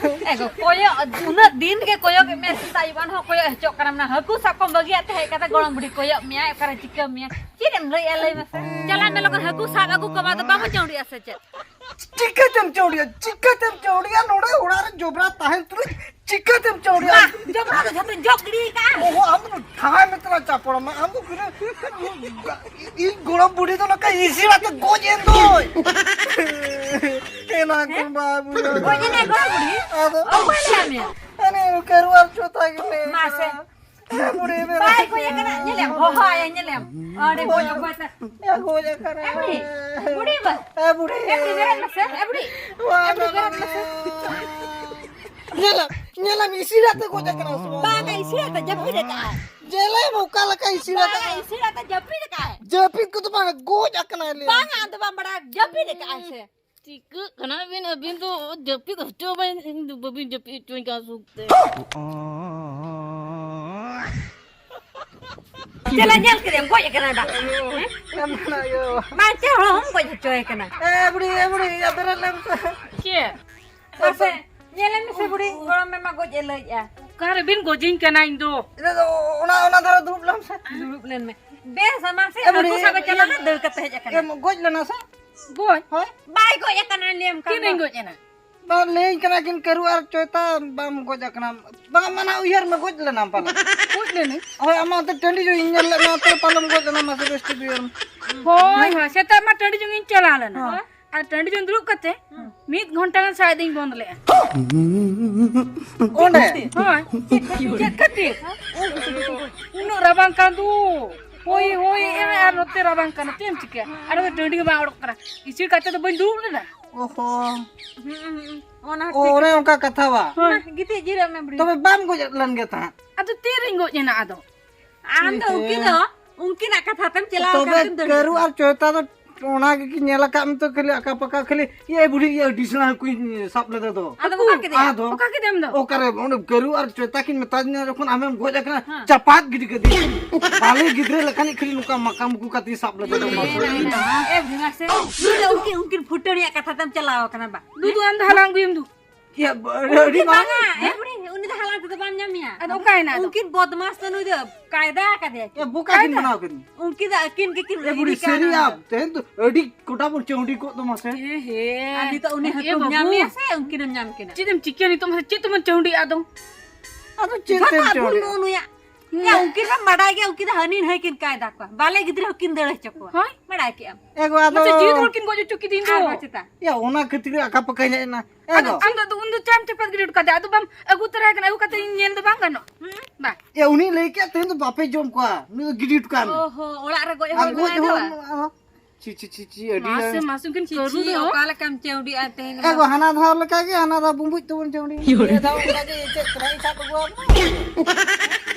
ᱮ ᱜᱚ, ᱠᱚᱭᱚᱜ, ᱩᱱᱟᱹᱜ ᱫᱤᱱ ᱜᱮ ᱠᱚᱭᱚᱜ ᱮᱫ ᱢᱮᱭᱟ, ᱥᱮᱛᱟᱜ ᱟᱹᱭᱩᱵ ᱟᱨᱦᱚᱸ ᱠᱚᱭᱚᱜ ᱦᱚᱪᱚᱜ ᱠᱟᱱᱟᱢ᱾ ᱚᱱᱟ ᱦᱟᱹᱠᱩ ᱥᱟᱵ ᱠᱚᱢ ᱵᱟᱹᱜᱤᱭᱟᱜ ᱛᱮ ᱦᱮᱡ ᱠᱟᱛᱮ ᱜᱚᱲᱚᱢ ᱵᱩᱰᱷᱤ ᱠᱚᱭᱚᱜ ᱢᱮᱭᱟ, ᱚᱠᱟᱨᱮ ᱪᱤᱠᱟᱹ ᱢᱮᱭᱟ? ᱪᱮᱫ ᱮᱢ ᱞᱟᱹᱭᱮᱜᱼᱟ ᱞᱟᱹᱭ ᱢᱮᱥᱮ? ᱪᱟᱞᱟᱜ ᱢᱮ ᱞᱚᱜᱚᱱ ᱦᱟᱹᱠᱩ ᱥᱟᱵ ᱟᱹᱜᱩ ᱠᱚᱢ, ᱟᱫᱚ ᱵᱟᱵᱚ ᱪᱟᱹᱣᱲᱤᱜᱼᱟ ᱥᱮ ᱪᱮᱫ? ᱪᱤᱠᱟᱹᱛᱮᱢ ᱪᱟᱹᱣᱲᱤᱜᱼᱟ? ᱪᱤᱠᱟᱹᱛᱮᱢ ᱪᱟᱹᱣᱲᱤᱜᱼᱟ? ᱱᱚᱰᱮ ᱚᱲᱟᱜ ᱨᱮ ᱡᱚᱵᱽᱨᱟ ᱛᱟᱦᱮᱱ ᱛᱩᱞᱩᱡ ᱪᱤᱠᱟᱹᱛᱮᱢ ᱪᱟᱹᱣᱲᱤᱜᱼᱟ? ᱢᱟ, ᱡᱚᱵᱽᱨᱟ ᱫᱚ ᱡᱷᱚᱛᱚ ᱡᱚᱜ ᱜᱤᱰᱤ ᱠᱟᱜᱼᱟ᱾ ᱚᱦᱚ, ᱟᱢ ᱫᱚ ᱴᱷᱟᱭ ᱢᱮ ᱛᱟᱞᱟ ᱪᱟᱯᱚᱲ ᱢᱟ᱾ ᱟᱢ ᱫᱚ ᱤᱧ ᱜᱚᱲᱚᱢ ᱵᱩᱰᱷᱤ ᱫᱚ ᱱᱚᱝᱠᱟ ᱤᱥᱤᱱ ᱟᱛᱮ ᱜᱚᱡ ᱮᱱ ᱫᱚᱭ᱾ ᱮᱱᱟ ᱠᱚ ᱦᱮᱸ? ᱵᱟᱵᱩ᱾ ᱜᱚᱡ ᱮᱱᱟᱭ ᱜᱚᱲᱚᱢ ᱵᱩᱰᱷᱤ? ᱟᱫᱚ ᱚᱠᱚᱭ ᱞᱟᱹᱭᱟᱫ ᱢᱮᱭᱟ? ᱟᱨᱮ ᱠᱟᱹᱨᱩ ᱟᱨ ᱪᱚᱛᱟ ᱜᱮ ᱞᱟᱹᱭ ᱢᱟᱥᱮ᱾ ᱠᱟᱫᱟ᱾ ᱮ ᱵᱩᱰᱷᱤ ᱢᱮᱱᱟ᱾ ᱵᱟᱭ ᱜᱚᱡ ᱟᱠᱟᱱᱟ, ᱧᱮᱞᱮᱢ, ᱦᱚᱦᱚ ᱟᱭᱟ, ᱧᱮᱞᱮᱢ᱾ ᱟᱨᱮ ᱜᱚᱡ ᱚᱠᱚᱭ ᱛᱮ? ᱮ ᱜᱚᱡ ᱟᱠᱟᱱᱟ᱾ ᱮ ᱵᱩᱰᱷᱤ, ᱵᱩᱰᱷᱤ ᱵᱟ᱾ ᱮ ᱵᱩᱰᱷᱤ᱾ ᱮ ᱵᱩᱰᱷᱤ, ᱵᱮᱨᱮᱫ ᱢᱮᱥᱮ, ᱮ ᱵᱩᱰᱷᱤ᱾ ᱮ ᱵᱩᱰᱷᱤ, ᱵᱮᱨᱮᱫ ᱢᱮᱥᱮ᱾ ᱧᱮᱞᱮᱢ, ᱧᱮᱞᱮᱢ, ᱤᱥᱤᱱ ᱟᱛᱮ ᱜᱚᱡ ᱟᱠᱟᱱᱟ ᱥᱮ ᱵᱟᱝ? ᱵᱟᱝᱟ, ᱤᱥᱤᱱ ᱟᱛᱮ ᱡᱟᱹᱯᱤᱫ ᱟᱠᱟᱫᱼᱟᱭ᱾ ᱧᱮᱞᱮᱢ ᱚᱠᱟ ᱞᱮᱠᱟ ᱤᱥᱤᱱ ᱟᱠᱟᱫᱼᱟ᱾ ᱵᱟᱝᱟ, ᱤᱥᱤᱱ ᱟᱛᱮ ᱡᱟᱹᱯᱤᱫ ᱟᱠᱟᱫᱼᱟᱭ᱾ ᱡᱟᱹᱯᱤᱫ ᱠᱚᱫᱚ ᱵᱟᱝ, ᱜᱚᱡ ᱟᱠᱟᱱᱟᱭ ᱞᱟᱹᱭ᱾ ᱵᱟᱝᱟ, ᱟᱫᱚ ᱵᱟᱢ ᱵᱟᱲᱟᱭᱟ, ᱡᱟᱹᱯᱤᱫ ᱟᱠᱟᱫᱼᱟᱭ ᱥᱮ᱾ ᱪᱤᱠᱟᱹᱜ ᱠᱟᱱᱟ ᱵᱤᱱ ᱟᱹᱵᱤᱱ ᱫᱚ? ᱡᱟᱹᱯᱤᱫ ᱦᱚᱪᱚ ᱵᱟᱹᱧ, ᱤᱧ ᱫᱚ ᱵᱟᱹᱵᱤᱱ ᱡᱟᱹᱯᱤᱫ ᱦᱚᱪᱚᱧ ᱠᱟᱱᱟ ᱥᱩᱠ ᱛᱮ᱾ ᱪᱮᱫ ᱞᱮ ᱧᱮᱞ ᱠᱮᱫᱮᱭᱟ? ᱜᱚᱡ ᱟᱠᱟᱱᱟᱭ ᱵᱟ᱾ ᱦᱮᱸ? ᱮᱢ ᱢᱮᱱᱟ ᱤᱭᱟᱹ᱾ ᱵᱟᱝ, ᱪᱮᱫ ᱦᱚᱲ ᱦᱚᱸᱢ ᱜᱚᱡ ᱦᱚᱪᱚᱭᱮ ᱠᱟᱱᱟ? ᱮ ᱵᱩᱲᱦᱤ, ᱮ ᱵᱩᱲᱦᱤ, ᱭᱟ ᱵᱮᱨᱮᱫ ᱞᱮᱢ ᱥᱮ᱾ ᱪᱮᱫ? ᱢᱟᱥᱮ, ᱧᱮᱞᱮ ᱢᱮᱥᱮ ᱵᱩᱲᱦᱤ, ᱜᱚᱲᱚᱢ ᱢᱮ ᱢᱟ ᱜᱚᱡ ᱮ ᱞᱟᱹᱭᱮᱜᱼᱟ᱾ ᱚᱠᱟ ᱨᱮᱵᱤᱱ ᱜᱚᱡᱤᱧ ᱠᱟᱱᱟ ᱤᱧ ᱫᱚ? ᱤᱱᱟᱹ ᱫᱚ ᱚᱱᱟ, ᱚᱱᱟ ᱫᱷᱟᱨᱮ ᱫᱩᱲᱩᱵ ᱞᱮᱢ ᱥᱮ᱾ ᱫᱩᱲᱩᱵ ᱞᱮᱱ ᱢᱮ᱾ ᱵᱮᱥ, ᱢᱟᱥᱮ, ᱮ ᱵᱩᱲᱦᱤ, ᱦᱟᱹᱠᱩ ᱥᱟᱵ ᱮ ᱮ, ᱪᱟᱞᱟᱣ ᱮ, ᱞᱮᱱ, ᱫᱟᱹᱲ ᱠᱟᱛᱮ ᱦᱮᱡ ᱟᱠᱟᱱᱟ᱾ ᱮᱢ ᱜᱚᱡ ᱞᱮᱱᱟ ᱥᱮ? ᱜᱚᱡ? ᱦᱳᱭ᱾ ᱵᱟᱭ ᱜᱚᱡ ᱟᱠᱟᱱᱟ, ᱞᱟᱹᱭᱟᱢ ᱠᱟᱱ ᱛᱤᱱᱟᱹᱧ ᱫᱚ᱾ ᱜᱚᱡ ᱮᱱᱟ? ᱵᱟᱝ, ᱞᱟᱹᱭᱟᱹᱧ ᱠᱟᱱᱟ ᱠᱤᱱ ᱠᱟᱹᱨᱩ ᱟᱨ ᱪᱚᱭᱛᱟ ᱵᱟᱢ ᱜᱚᱡ ᱟᱠᱟᱱᱟ᱾ ᱵᱟᱝ, ᱢᱟᱱᱟ ᱩᱭᱦᱟᱹᱨ ᱢᱮ, ᱜᱚᱡ ᱞᱮᱱᱟᱢ ᱯᱟᱞᱮ᱾ ᱜᱚᱡ ᱞᱮᱱᱟᱹᱧ? ᱦᱳᱭ, ᱟᱢᱟᱜ ᱚᱱᱛᱮ ᱴᱟᱺᱰᱤ ᱡᱚᱝ ᱤᱧ ᱧᱮᱞ ᱞᱮᱫ ᱢᱮᱭᱟ, ᱚᱱᱛᱮ ᱨᱮ ᱯᱟᱞᱮᱢ ᱜᱚᱡ ᱞᱮᱱᱟ, ᱢᱟᱥᱮ ᱵᱮᱥ ᱴᱷᱤᱠ ᱩᱭᱦᱟᱹᱨ ᱢᱮ᱾ ᱦᱳᱭ, ᱦᱳᱭ, ᱥᱮᱛᱟᱜ ᱢᱟ ᱴᱟᱺᱰᱤ ᱡᱚᱝ ᱤᱧ ᱪᱟᱞᱟᱣ ᱞᱮᱱᱟ᱾ ᱦᱳᱭ᱾ ᱟᱨ ᱴᱟᱺᱰᱤ ᱡᱚᱝ ᱫᱩᱲᱩᱵ ᱠᱟᱛᱮ ᱦᱩᱸ᱾ ᱢᱤᱫ ᱜᱷᱚᱱᱴᱟ ᱜᱟᱱ ᱥᱟᱭ ᱫᱤᱧ ᱵᱚᱱᱫ ᱞᱮᱜᱼᱟ᱾ ᱚᱸᱰᱮ? ᱦᱳᱭ᱾ ᱪᱮᱫ ᱠᱷᱟᱹᱛᱤᱨ? ᱪᱮᱫ ᱠᱷᱟᱹᱛᱤᱨ? ᱩᱱᱟᱹᱜ ᱨᱟᱵᱟᱝ ᱠᱟᱱ ᱫᱚ᱾ ᱦᱳᱭ, ᱦᱳᱭ, ᱮᱢ ᱟᱨ ᱱᱚᱛᱮ ᱨᱟᱵᱟᱝ ᱠᱟᱱᱟ, ᱪᱮᱫ ᱮᱢ ᱪᱤᱠᱟᱹᱭᱟ? ᱟᱨ ᱱᱚᱛᱮ ᱴᱟᱺᱰᱤ ᱜᱮ ᱵᱟᱝ ᱚᱰᱚᱠ ᱠᱟᱱᱟ᱾ ᱤᱥᱤᱱ ᱠᱟᱛᱮ ᱫᱚ ᱵᱟᱹᱧ ᱫᱩᱲᱩᱵ ᱞᱮᱱᱟ᱾ ᱚᱦᱚ᱾ ᱦᱩᱸ, ᱦᱩᱸ, ᱦᱩᱸ᱾ ᱚᱱᱟ ᱚ, ᱴᱷᱤᱠ᱾ ᱚᱱᱮ ᱚᱱᱠᱟ ᱠᱟᱛᱷᱟ ᱵᱟ? ᱦᱳᱭ᱾ ᱢᱟ, ᱜᱤᱛᱤᱡ ᱡᱤᱨᱟᱹᱜ ᱢᱮ, ᱵᱩᱰᱷᱤ᱾ ᱛᱚᱵᱮ ᱵᱟᱢ ᱜᱚᱡ ᱞᱮᱱ ᱜᱮ ᱛᱟᱦᱮᱸᱫ? ᱟᱫᱚ ᱛᱤᱨᱤᱧ ᱜᱚᱡ ᱮᱱᱟ ᱟᱫᱚ? ᱟᱢ ᱫᱚ ᱮ ᱩᱱᱠᱤᱱ ᱦᱮᱸ᱾ ᱫᱚ, ᱩᱱᱠᱤᱱᱟᱜ ᱠᱟᱛᱷᱟ ᱛᱮᱢ ᱪᱟᱞᱟᱣ ᱛᱚᱵᱮ ᱟᱠᱟᱱ ᱛᱮᱢ ᱫᱟᱹᱲ ᱠᱟᱹᱨᱩ ᱠᱮᱫᱟ᱾ ᱟᱨ ᱪᱚᱭᱛᱟ ᱫᱚ ᱚᱱᱟ ᱜᱮ ᱠᱤ ᱧᱮᱞ ᱟᱠᱟᱫ ᱢᱮ ᱛᱚ, ᱠᱷᱟᱹᱞᱤ ᱟᱠᱟ ᱯᱟᱠᱟ ᱠᱷᱟᱹᱞᱤ, ᱤᱭᱟᱹ ᱵᱩᱰᱷᱤ, ᱤᱭᱟᱹ ᱟᱹᱰᱤ ᱥᱮᱬᱟ ᱦᱟᱹᱠᱩᱧ ᱥᱟᱵ ᱞᱮᱫᱮ ᱫᱚ᱾ ᱟᱫᱚ ᱚᱠᱟ ᱠᱮᱫᱮᱭᱟ? ᱟᱫᱚ ᱚᱠᱟ ᱠᱮᱫᱮᱭᱟᱢ ᱫᱚ? ᱚᱠᱟᱨᱮ, ᱚᱸᱰᱮ ᱠᱟᱹᱨᱩ ᱟᱨ ᱪᱚᱭᱛᱟ ᱠᱤᱱ ᱢᱮᱛᱟ ᱫᱤᱧᱟ ᱡᱚᱠᱷᱚᱱ ᱟᱢᱮᱢ ᱜᱚᱡ ᱟᱠᱟᱱᱟ, ᱦᱮᱸ᱾ ᱪᱟᱯᱟᱫ ᱜᱤᱰᱤ ᱠᱟᱫᱮᱭᱟ᱾ ᱵᱟᱞᱮ ᱜᱤᱫᱽᱨᱟᱹ ᱞᱮᱠᱟᱱᱤᱡ ᱠᱷᱟᱹᱞᱤ ᱱᱚᱝᱠᱟ ᱢᱟᱠᱟ ᱢᱩᱠᱩ ᱠᱟᱛᱮᱧ ᱥᱟᱵ ᱞᱮᱫᱮ ᱫᱚ᱾ ᱮ, ᱮ, ᱮ, ᱮ, ᱵᱷᱤᱢᱟ ᱥᱮ, ᱩᱱᱠᱤᱱ, ᱩᱱᱠᱤᱱ ᱯᱷᱩᱴᱟᱹᱱᱤᱭᱟᱜ ᱠᱟᱛᱷᱟ ᱛᱮᱢ ᱪᱟᱞᱟᱣ ᱟᱠᱟᱱᱟ ᱵᱟ? ᱫᱩ, ᱫᱩ, ᱟᱢ ᱫᱚ ᱦᱟᱞᱟᱝ ᱟᱹᱜᱩᱭᱮᱢ ᱫᱩ᱾ ᱭᱟ, ᱟᱹᱰᱤ, ᱟᱹᱰᱤ ᱩᱱᱤ ᱢᱟᱨᱟᱝ᱾ ᱵᱟᱝᱟ, ᱮ ᱦᱮᱸ? ᱵᱩᱲᱦᱤ, ᱩᱱᱤ ᱫᱚ ᱦᱟᱞᱟᱝ ᱛᱮᱫᱚ ᱵᱟᱢ ᱧᱟᱢᱮᱭᱟ᱾ ᱟᱫᱚ ᱚᱠᱟᱭᱮᱱᱟ ᱟᱫᱚ? ᱩᱱᱠᱤᱱ ᱵᱚᱫᱢᱟᱥ ᱫᱚ ᱱᱩᱭ ᱫᱚ ᱠᱟᱭᱫᱟ ᱟᱠᱟᱫᱮᱭᱟ᱾ ᱮ, ᱵᱚᱠᱟ ᱠᱤᱱ ᱠᱟᱭᱫᱟ? ᱵᱮᱱᱟᱣ ᱠᱤᱱ᱾ ᱩᱱᱠᱤᱱ ᱫᱚ ᱟᱹᱠᱤᱱ ᱜᱮᱠᱤᱱ ᱮ ᱵᱩᱲᱦᱤ, ᱨᱟᱹᱜᱤ ᱠᱟᱱᱟ᱾ ᱥᱟᱹᱨᱤᱭᱟ, ᱛᱮᱦᱮᱧ ᱫᱚ ᱟᱹᱰᱤ ᱠᱚᱴᱟ ᱵᱚᱱ ᱪᱟᱹᱣᱰᱤ ᱠᱚᱜ ᱫᱚ ᱢᱟᱥᱮ᱾ ᱮ ᱦᱮ᱾ ᱟᱨ ᱱᱤᱛᱚᱜ ᱩᱱᱤ ᱮ ᱦᱟᱹᱠᱩᱢ ᱵᱟᱹᱵᱩ᱾ ᱧᱟᱢᱮᱭᱟ ᱥᱮ ᱩᱱᱠᱤᱱᱮᱢ ᱧᱟᱢ ᱠᱤᱱᱟ? ᱪᱮᱫ ᱮᱢ ᱪᱤᱠᱟᱹᱭᱟ ᱱᱤᱛᱚᱜ ᱢᱟᱥᱮ? ᱪᱮᱫ ᱛᱮᱵᱚᱱ ᱪᱟᱹᱣᱰᱤᱜᱼᱟ ᱟᱫᱚ? ᱟᱫᱚ ᱪᱮᱫ ᱡᱷᱚᱛᱚ ᱛᱮᱢ ᱟᱹᱜᱩ ᱪᱟᱹᱣᱰᱤᱜᱼᱟ? ᱱᱩᱜᱼᱩ ᱱᱩᱭᱟ᱾ ᱦᱩᱸ᱾ ᱭᱟ, ᱩᱱᱠᱤᱱ ᱢᱟᱢ ᱵᱟᱰᱟᱭ ᱜᱮᱭᱟ, ᱩᱱᱠᱤᱱ ᱫᱚ ᱦᱟᱹᱱᱤ ᱱᱟᱹᱭ ᱠᱤᱱ ᱠᱟᱭᱫᱟ ᱠᱚᱣᱟ᱾ ᱵᱟᱞᱮ ᱜᱤᱫᱽᱨᱟᱹ ᱦᱚᱸᱠᱤᱱ ᱫᱟᱹᱲ ᱦᱚᱪᱚ ᱠᱚᱣᱟ᱾ ᱦᱳᱭ᱾ ᱵᱟᱰᱟᱭ ᱠᱮᱜᱼᱟᱢ᱾ ᱮ ᱜᱚ, ᱟᱫᱚ ᱢᱟᱥᱮ ᱡᱤᱣᱤ ᱦᱚᱲ ᱠᱤᱱ ᱜᱚᱡ ᱦᱚᱪᱚ ᱠᱤᱫᱤᱧ ᱫᱚ᱾ ᱟᱨ ᱵᱟᱝ ᱪᱮᱛᱟ? ᱭᱟ, ᱚᱱᱟ ᱠᱷᱟᱹᱛᱤᱨ ᱟᱠᱟ ᱯᱟᱠᱟᱧ ᱦᱮᱡ ᱮᱱᱟ᱾ ᱮ ᱟᱫᱚ ᱜᱚ᱾ ᱟᱢ ᱫᱚ ᱟᱫᱚ ᱩᱱ ᱫᱚ ᱪᱟᱢ ᱪᱟᱯᱟᱫ ᱜᱤᱰᱤ ᱦᱚᱴᱚ ᱠᱟᱫᱮᱭᱟ? ᱟᱫᱚ ᱵᱟᱢ ᱟᱹᱜᱩ ᱛᱚᱨᱟᱭ ᱠᱟᱱᱟ? ᱟᱹᱜᱩ ᱠᱟᱛᱮ ᱤᱧ ᱧᱮᱞ ᱫᱚ ᱵᱟᱝ ᱜᱟᱱᱚᱜ? ᱦᱩᱸ? ᱵᱟ᱾ ᱮ, ᱩᱱᱤ ᱞᱟᱹᱭ ᱠᱮᱫ ᱛᱮᱦᱮᱧ ᱫᱚ ᱵᱟᱯᱮ ᱡᱚᱢ ᱠᱚᱣᱟ᱾ ᱱᱩᱭ ᱫᱚ ᱜᱤᱰᱤ ᱦᱚᱴᱚ ᱠᱟᱜ ᱢᱮ᱾ ᱚ ᱦᱚ, ᱚᱲᱟᱜ ᱨᱮ ᱜᱚᱡ ᱟᱨ ᱦᱚᱲ ᱜᱚᱡ ᱢᱮᱱᱟᱭ ᱫᱚ᱾ ᱦᱚᱲ ᱢᱮᱱᱟᱜᱼᱟ᱾ ᱪᱤ, ᱪᱤ, ᱪᱤ, ᱟᱹᱰᱤ ᱢᱟᱥᱮ, ᱞᱟᱹᱭ ᱢᱟᱥᱮ ᱩᱱᱠᱤᱱ ᱪᱤ, ᱠᱟᱹᱨᱩ ᱪᱤ, ᱫᱚ᱾ ᱚᱠᱟ ᱞᱮᱠᱟᱢ ᱪᱟᱹᱣᱰᱤᱜᱼᱟ ᱛᱮᱦᱮᱧ ᱮ ᱫᱚ? ᱜᱚ, ᱦᱟᱱᱟ ᱫᱷᱟᱣ ᱞᱮᱠᱟ ᱜᱮ, ᱦᱟᱱᱟ ᱫᱷᱟᱣ ᱵᱩᱸᱵᱩᱡ ᱛᱮᱵᱚᱱ ᱪᱟᱹᱣᱰᱤ᱾ ᱱᱤᱭᱟᱹ ᱫᱷᱟᱣ ᱚᱱᱠᱟ ᱜᱮ ᱤᱪᱟᱹᱜ ᱠᱟᱱᱟ, ᱤᱧ ᱥᱟᱵ ᱟᱹᱜᱩᱣᱟᱢ ᱠᱟᱱᱟ᱾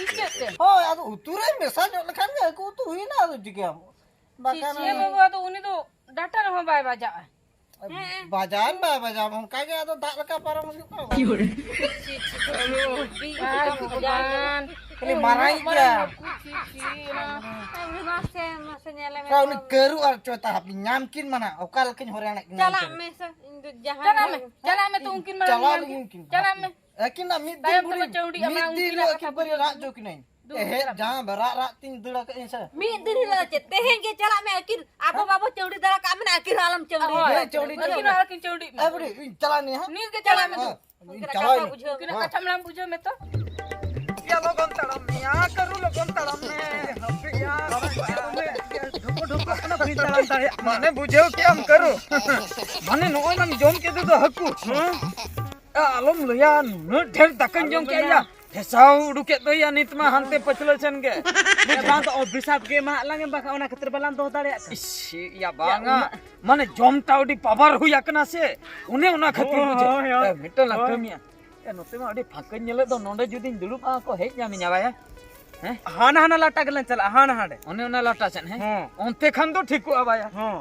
ᱤᱪᱟᱹᱜ ᱛᱮ? ᱦᱳᱭ, ᱟᱫᱚ ᱩᱛᱩ ᱨᱮ ᱢᱮᱥᱟ ᱧᱚᱜ ᱞᱮᱠᱷᱟᱱ ᱜᱮ ᱦᱟᱹᱠᱩ ᱩᱛᱩ ᱦᱩᱭᱱᱟ, ᱟᱫᱚ ᱪᱤᱠᱟᱹᱭᱟᱢ? ᱵᱟᱠᱷᱟᱱ ᱪᱤ, ᱪᱤ, ᱵᱟᱹᱵᱩ, ᱟᱫᱚ ᱩᱱᱤ ᱫᱚ ᱰᱟᱴᱟ ᱨᱮᱦᱚᱸ ᱵᱟᱭ ᱵᱟᱡᱟᱜᱼᱟ᱾ ᱦᱮᱸ᱾ ᱵᱟᱡᱟᱣᱮᱱ ᱵᱟᱭ ᱵᱟᱡᱟᱣ, ᱚᱱᱠᱟ ᱜᱮ ᱟᱫᱚ ᱫᱟᱜ ᱞᱮᱠᱟ ᱯᱟᱨᱚᱢ ᱦᱩᱭᱩᱜ ᱠᱟᱱᱟ᱾ ᱪᱤ, ᱪᱤ, ᱪᱤ, ᱪᱤ, ᱟᱭ ᱵᱷᱚᱜᱚᱵᱟᱱ᱾ ᱠᱷᱟᱹᱞᱤ ᱢᱟᱨᱟᱝ ᱜᱮᱭᱟ᱾ ᱪᱤ, ᱪᱤ, ᱚᱱᱟ᱾ ᱢᱟᱥᱮ, ᱢᱟᱥᱮ ᱧᱮᱞᱮ ᱢᱮ᱾ ᱩᱱᱤ ᱠᱟᱹᱨᱩ ᱟᱨ ᱪᱚᱭᱛᱟ ᱦᱟᱹᱯᱤ ᱧᱟᱢ ᱠᱤᱱ ᱢᱟᱱᱟ, ᱚᱠᱟ ᱞᱮᱠᱟᱧ ᱦᱚᱨᱮ ᱮᱱᱮᱡ ᱠᱤᱱᱟ ᱪᱟᱞᱟᱜ ᱩᱱᱠᱤᱱ᱾ ᱢᱮ ᱥᱮ, ᱤᱧ ᱫᱚ ᱡᱟᱦᱟᱸ ᱪᱟᱞᱟᱜ ᱢᱮ, ᱪᱟᱞᱟᱜ ᱢᱮ ᱛᱚ, ᱩᱱᱠᱤᱱ ᱢᱟᱨᱟᱝ ᱪᱟᱞᱟᱣ ᱧᱟᱢ ᱞᱮᱱ ᱠᱤᱱ᱾ ᱩᱱᱠᱤᱱ᱾ ᱪᱟᱞᱟᱜ ᱢᱮ᱾ ᱟᱹᱠᱤᱱ ᱢᱟ ᱢᱤᱫ ᱛᱟᱭᱚᱢ ᱫᱤᱱ ᱛᱮᱠᱚ ᱵᱩᱰᱷᱤ, ᱪᱟᱹᱣᱰᱤᱜᱼᱟ, ᱢᱟ ᱢᱤᱫ ᱩᱱᱠᱤᱱ ᱫᱤᱱ ᱨᱟᱜ ᱦᱤᱞᱳᱜ ᱠᱟᱛᱷᱟ ᱟᱹᱠᱤᱱ ᱵᱩᱡᱷᱟᱹᱣ᱾ ᱵᱟᱹᱨᱭᱟᱹ ᱨᱟᱜ ᱦᱚᱪᱚ ᱠᱤᱱᱟᱹᱧ᱾ ᱫᱩ ᱮᱦᱮᱸᱜ, ᱫᱤᱱ ᱡᱟᱦᱟᱸ ᱵᱮᱨᱟᱜ ᱨᱟᱜ ᱛᱤᱧ ᱫᱟᱹᱲ ᱟᱠᱟᱫ ᱤᱧ ᱥᱮ᱾ ᱢᱤᱫ ᱫᱤᱱ ᱦᱤᱞᱳᱜ ᱪᱮᱫ? ᱛᱮᱦᱮᱧ ᱜᱮ ᱪᱟᱞᱟᱜ ᱢᱮ, ᱟᱹᱠᱤᱱ ᱟᱵᱚ ᱦᱮᱸ? ᱵᱟᱵᱚ ᱪᱟᱹᱣᱰᱤ ᱫᱟᱲᱮ ᱠᱟᱜ, ᱢᱮᱱᱟ ᱟᱹᱠᱤᱱ ᱦᱚᱸ ᱟᱞᱚᱢ ᱪᱟᱹᱣᱰᱤ ᱦᱳᱭ᱾ ᱫᱟᱲᱮ᱾ ᱦᱮᱸ, ᱪᱟᱹᱣᱰᱤ ᱟᱹᱠᱤᱱ ᱫᱟᱲᱮ᱾ ᱦᱚᱸ ᱟᱹᱠᱤᱱ ᱪᱟᱹᱣᱰᱤ ᱢᱮ᱾ ᱮ ᱵᱩᱰᱷᱤ, ᱤᱧ ᱪᱟᱞᱟᱜ ᱱᱤᱭᱟᱹ ᱦᱟᱸᱜ᱾ ᱱᱤᱛ ᱜᱮ ᱪᱟᱞᱟᱜ ᱢᱮ᱾ ᱦᱮᱸ, ᱤᱧ ᱩᱱᱠᱤᱱᱟᱜ ᱪᱟᱞᱟᱜ ᱠᱟᱛᱷᱟ ᱤᱧ᱾ ᱵᱩᱡᱷᱟᱹᱣ ᱢᱮ᱾ ᱩᱱᱠᱤᱱᱟᱜ ᱦᱮᱸ᱾ ᱠᱟᱛᱷᱟ ᱢᱟᱲᱟᱝ ᱵᱩᱡᱷᱟᱹᱣ ᱢᱮ ᱛᱚ᱾ ᱭᱟ, ᱞᱚᱜᱚᱱ ᱛᱟᱲᱟᱢ ᱢᱮ, ᱭᱟ, ᱠᱟᱹᱨᱩ, ᱞᱚᱜᱚᱱ ᱛᱟᱲᱟᱢ ᱢᱮ᱾ ᱭᱟ, ᱰᱷᱩᱯᱩ, ᱰᱷᱩᱯᱩ ᱠᱟᱱᱟ, ᱵᱟᱹᱧ ᱛᱟᱲᱟᱢ ᱫᱟᱲᱮᱭᱟᱜ ᱠᱟᱱᱟ᱾ ᱢᱟᱱᱮ, ᱵᱩᱡᱷᱟᱹᱣ ᱠᱮᱜ ᱟᱢ, ᱠᱟᱹᱨᱩ? ᱢᱟᱱᱮ, ᱱᱚᱜᱼᱚᱭ ᱢᱟᱢ ᱡᱚᱢ ᱠᱮᱫ ᱫᱚ ᱦᱟᱹᱠᱩ, ᱦᱮᱸ? ᱮ, ᱟᱞᱚᱢ ᱞᱟᱹᱭᱟ, ᱱᱩᱱᱟᱹᱜ ᱰᱷᱮᱨ ᱫᱟᱠᱟᱧ ᱟᱞᱚᱢ ᱡᱚᱢ ᱠᱮᱜᱼᱟ, ᱞᱟᱹᱭᱟ᱾ ᱭᱟ᱾ ᱴᱷᱮᱥᱟᱣ ᱩᱰᱩᱠᱮᱫ ᱫᱚᱭᱟ ᱱᱤᱛ ᱢᱟ ᱦᱟᱱᱛᱮ ᱯᱟᱹᱪᱷᱞᱟᱹ ᱥᱮᱱ ᱜᱮ᱾ ᱮ, ᱵᱟᱝ ᱫᱚ ᱚᱵᱷᱤᱥᱟᱯ ᱜᱮ ᱮᱢᱟᱜ ᱞᱟᱝ ᱮᱢ, ᱵᱟᱠᱷᱟᱱ ᱚᱱᱟ ᱠᱷᱟᱹᱛᱤᱨ ᱵᱟᱞᱟᱝ ᱫᱚᱦᱚ ᱫᱟᱲᱮᱭᱟᱜ ᱠᱟᱱᱟ᱾ ᱤᱥ, ᱭᱟ ᱭᱟ, ᱵᱟᱝᱟ᱾ ᱩᱱᱟᱹᱜ ᱢᱟᱱᱮ ᱡᱚᱢ ᱴᱟ ᱟᱹᱰᱤ ᱯᱟᱣᱟᱨ ᱦᱩᱭ ᱟᱠᱟᱱᱟ ᱥᱮ, ᱚᱱᱮ ᱚᱱᱟ ᱠᱷᱟᱹᱛᱤᱨ ᱦᱳᱭ, ᱵᱩᱡᱷᱟᱹᱜ᱾ ᱦᱳᱭ, ᱦᱳᱭ᱾ ᱮ, ᱢᱤᱫᱴᱟᱝ ᱞᱟᱝ ᱦᱳᱭ᱾ ᱠᱟᱹᱢᱤᱭᱟ᱾ ᱮ, ᱱᱚᱛᱮ ᱢᱟ ᱟᱹᱰᱤ ᱯᱷᱟᱸᱠᱟᱧ ᱧᱮᱞᱮᱫ ᱫᱚ, ᱱᱚᱰᱮ ᱡᱩᱫᱤᱧ ᱫᱩᱲᱩᱵᱼᱟ, ᱠᱚ ᱦᱮᱡ ᱧᱟᱢᱤᱧᱟ ᱵᱟᱭᱟ᱾ ᱦᱮᱸ? ᱦᱟᱱᱟ ᱦᱟᱱᱟ ᱞᱟᱴᱟ ᱜᱮᱞᱟᱝ ᱪᱟᱞᱟᱜᱼᱟ, ᱦᱟᱱᱟ ᱦᱟᱸᱰᱮ᱾ ᱚᱱᱮ ᱚᱱᱟ ᱞᱟᱴᱟ ᱥᱮᱫ, ᱦᱮᱸ? ᱦᱮᱸ᱾ ᱚᱱᱛᱮ ᱠᱷᱟᱱ ᱫᱚ ᱴᱷᱤᱠᱚᱜᱼᱟ ᱵᱟᱭᱟ᱾ ᱦᱮᱸ᱾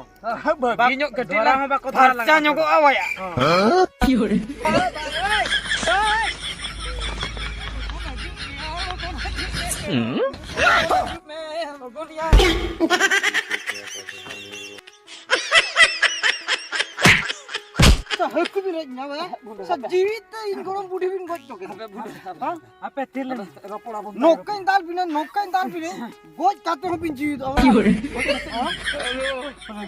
ᱵᱷᱟᱹᱜᱤ ᱧᱚᱜ ᱠᱟᱹᱴᱤᱡ ᱫᱷᱚᱨᱟ ᱞᱟᱝ ᱦᱚᱸ ᱵᱟᱠᱚ ᱫᱷᱚᱨᱟ ᱯᱷᱟᱨᱪᱟ ᱞᱟᱝᱟ᱾ ᱧᱚᱜᱚᱜᱼᱟ ᱵᱟᱭᱟ᱾ ᱦᱮᱸ᱾ ᱦᱟᱹᱠᱩ ᱵᱤᱱ ᱨᱮᱡ ᱧᱟᱢᱟ, ᱥᱟᱵ ᱡᱤᱣᱤ ᱛᱮ ᱤᱧ ᱜᱚᱲᱚᱢ ᱵᱩᱰᱷᱤ ᱵᱤᱱ ᱜᱚᱡ ᱦᱚᱪᱚ ᱠᱮᱫᱟ᱾ ᱦᱮᱸ? ᱟᱯᱮ ᱛᱤᱨ ᱞᱮ ᱨᱚᱯᱚᱲ ᱟᱵᱚᱱ᱾ ᱱᱚᱝᱠᱟᱧ ᱫᱟᱞ ᱵᱤᱱᱟ, ᱱᱚᱝᱠᱟᱧ ᱫᱟᱞ ᱵᱤᱱᱟ, ᱜᱚᱡ ᱠᱟᱛᱮ ᱦᱚᱸ ᱵᱤᱱ ᱡᱤᱣᱤᱫᱚᱜᱼᱟ᱾ ᱦᱮᱸ?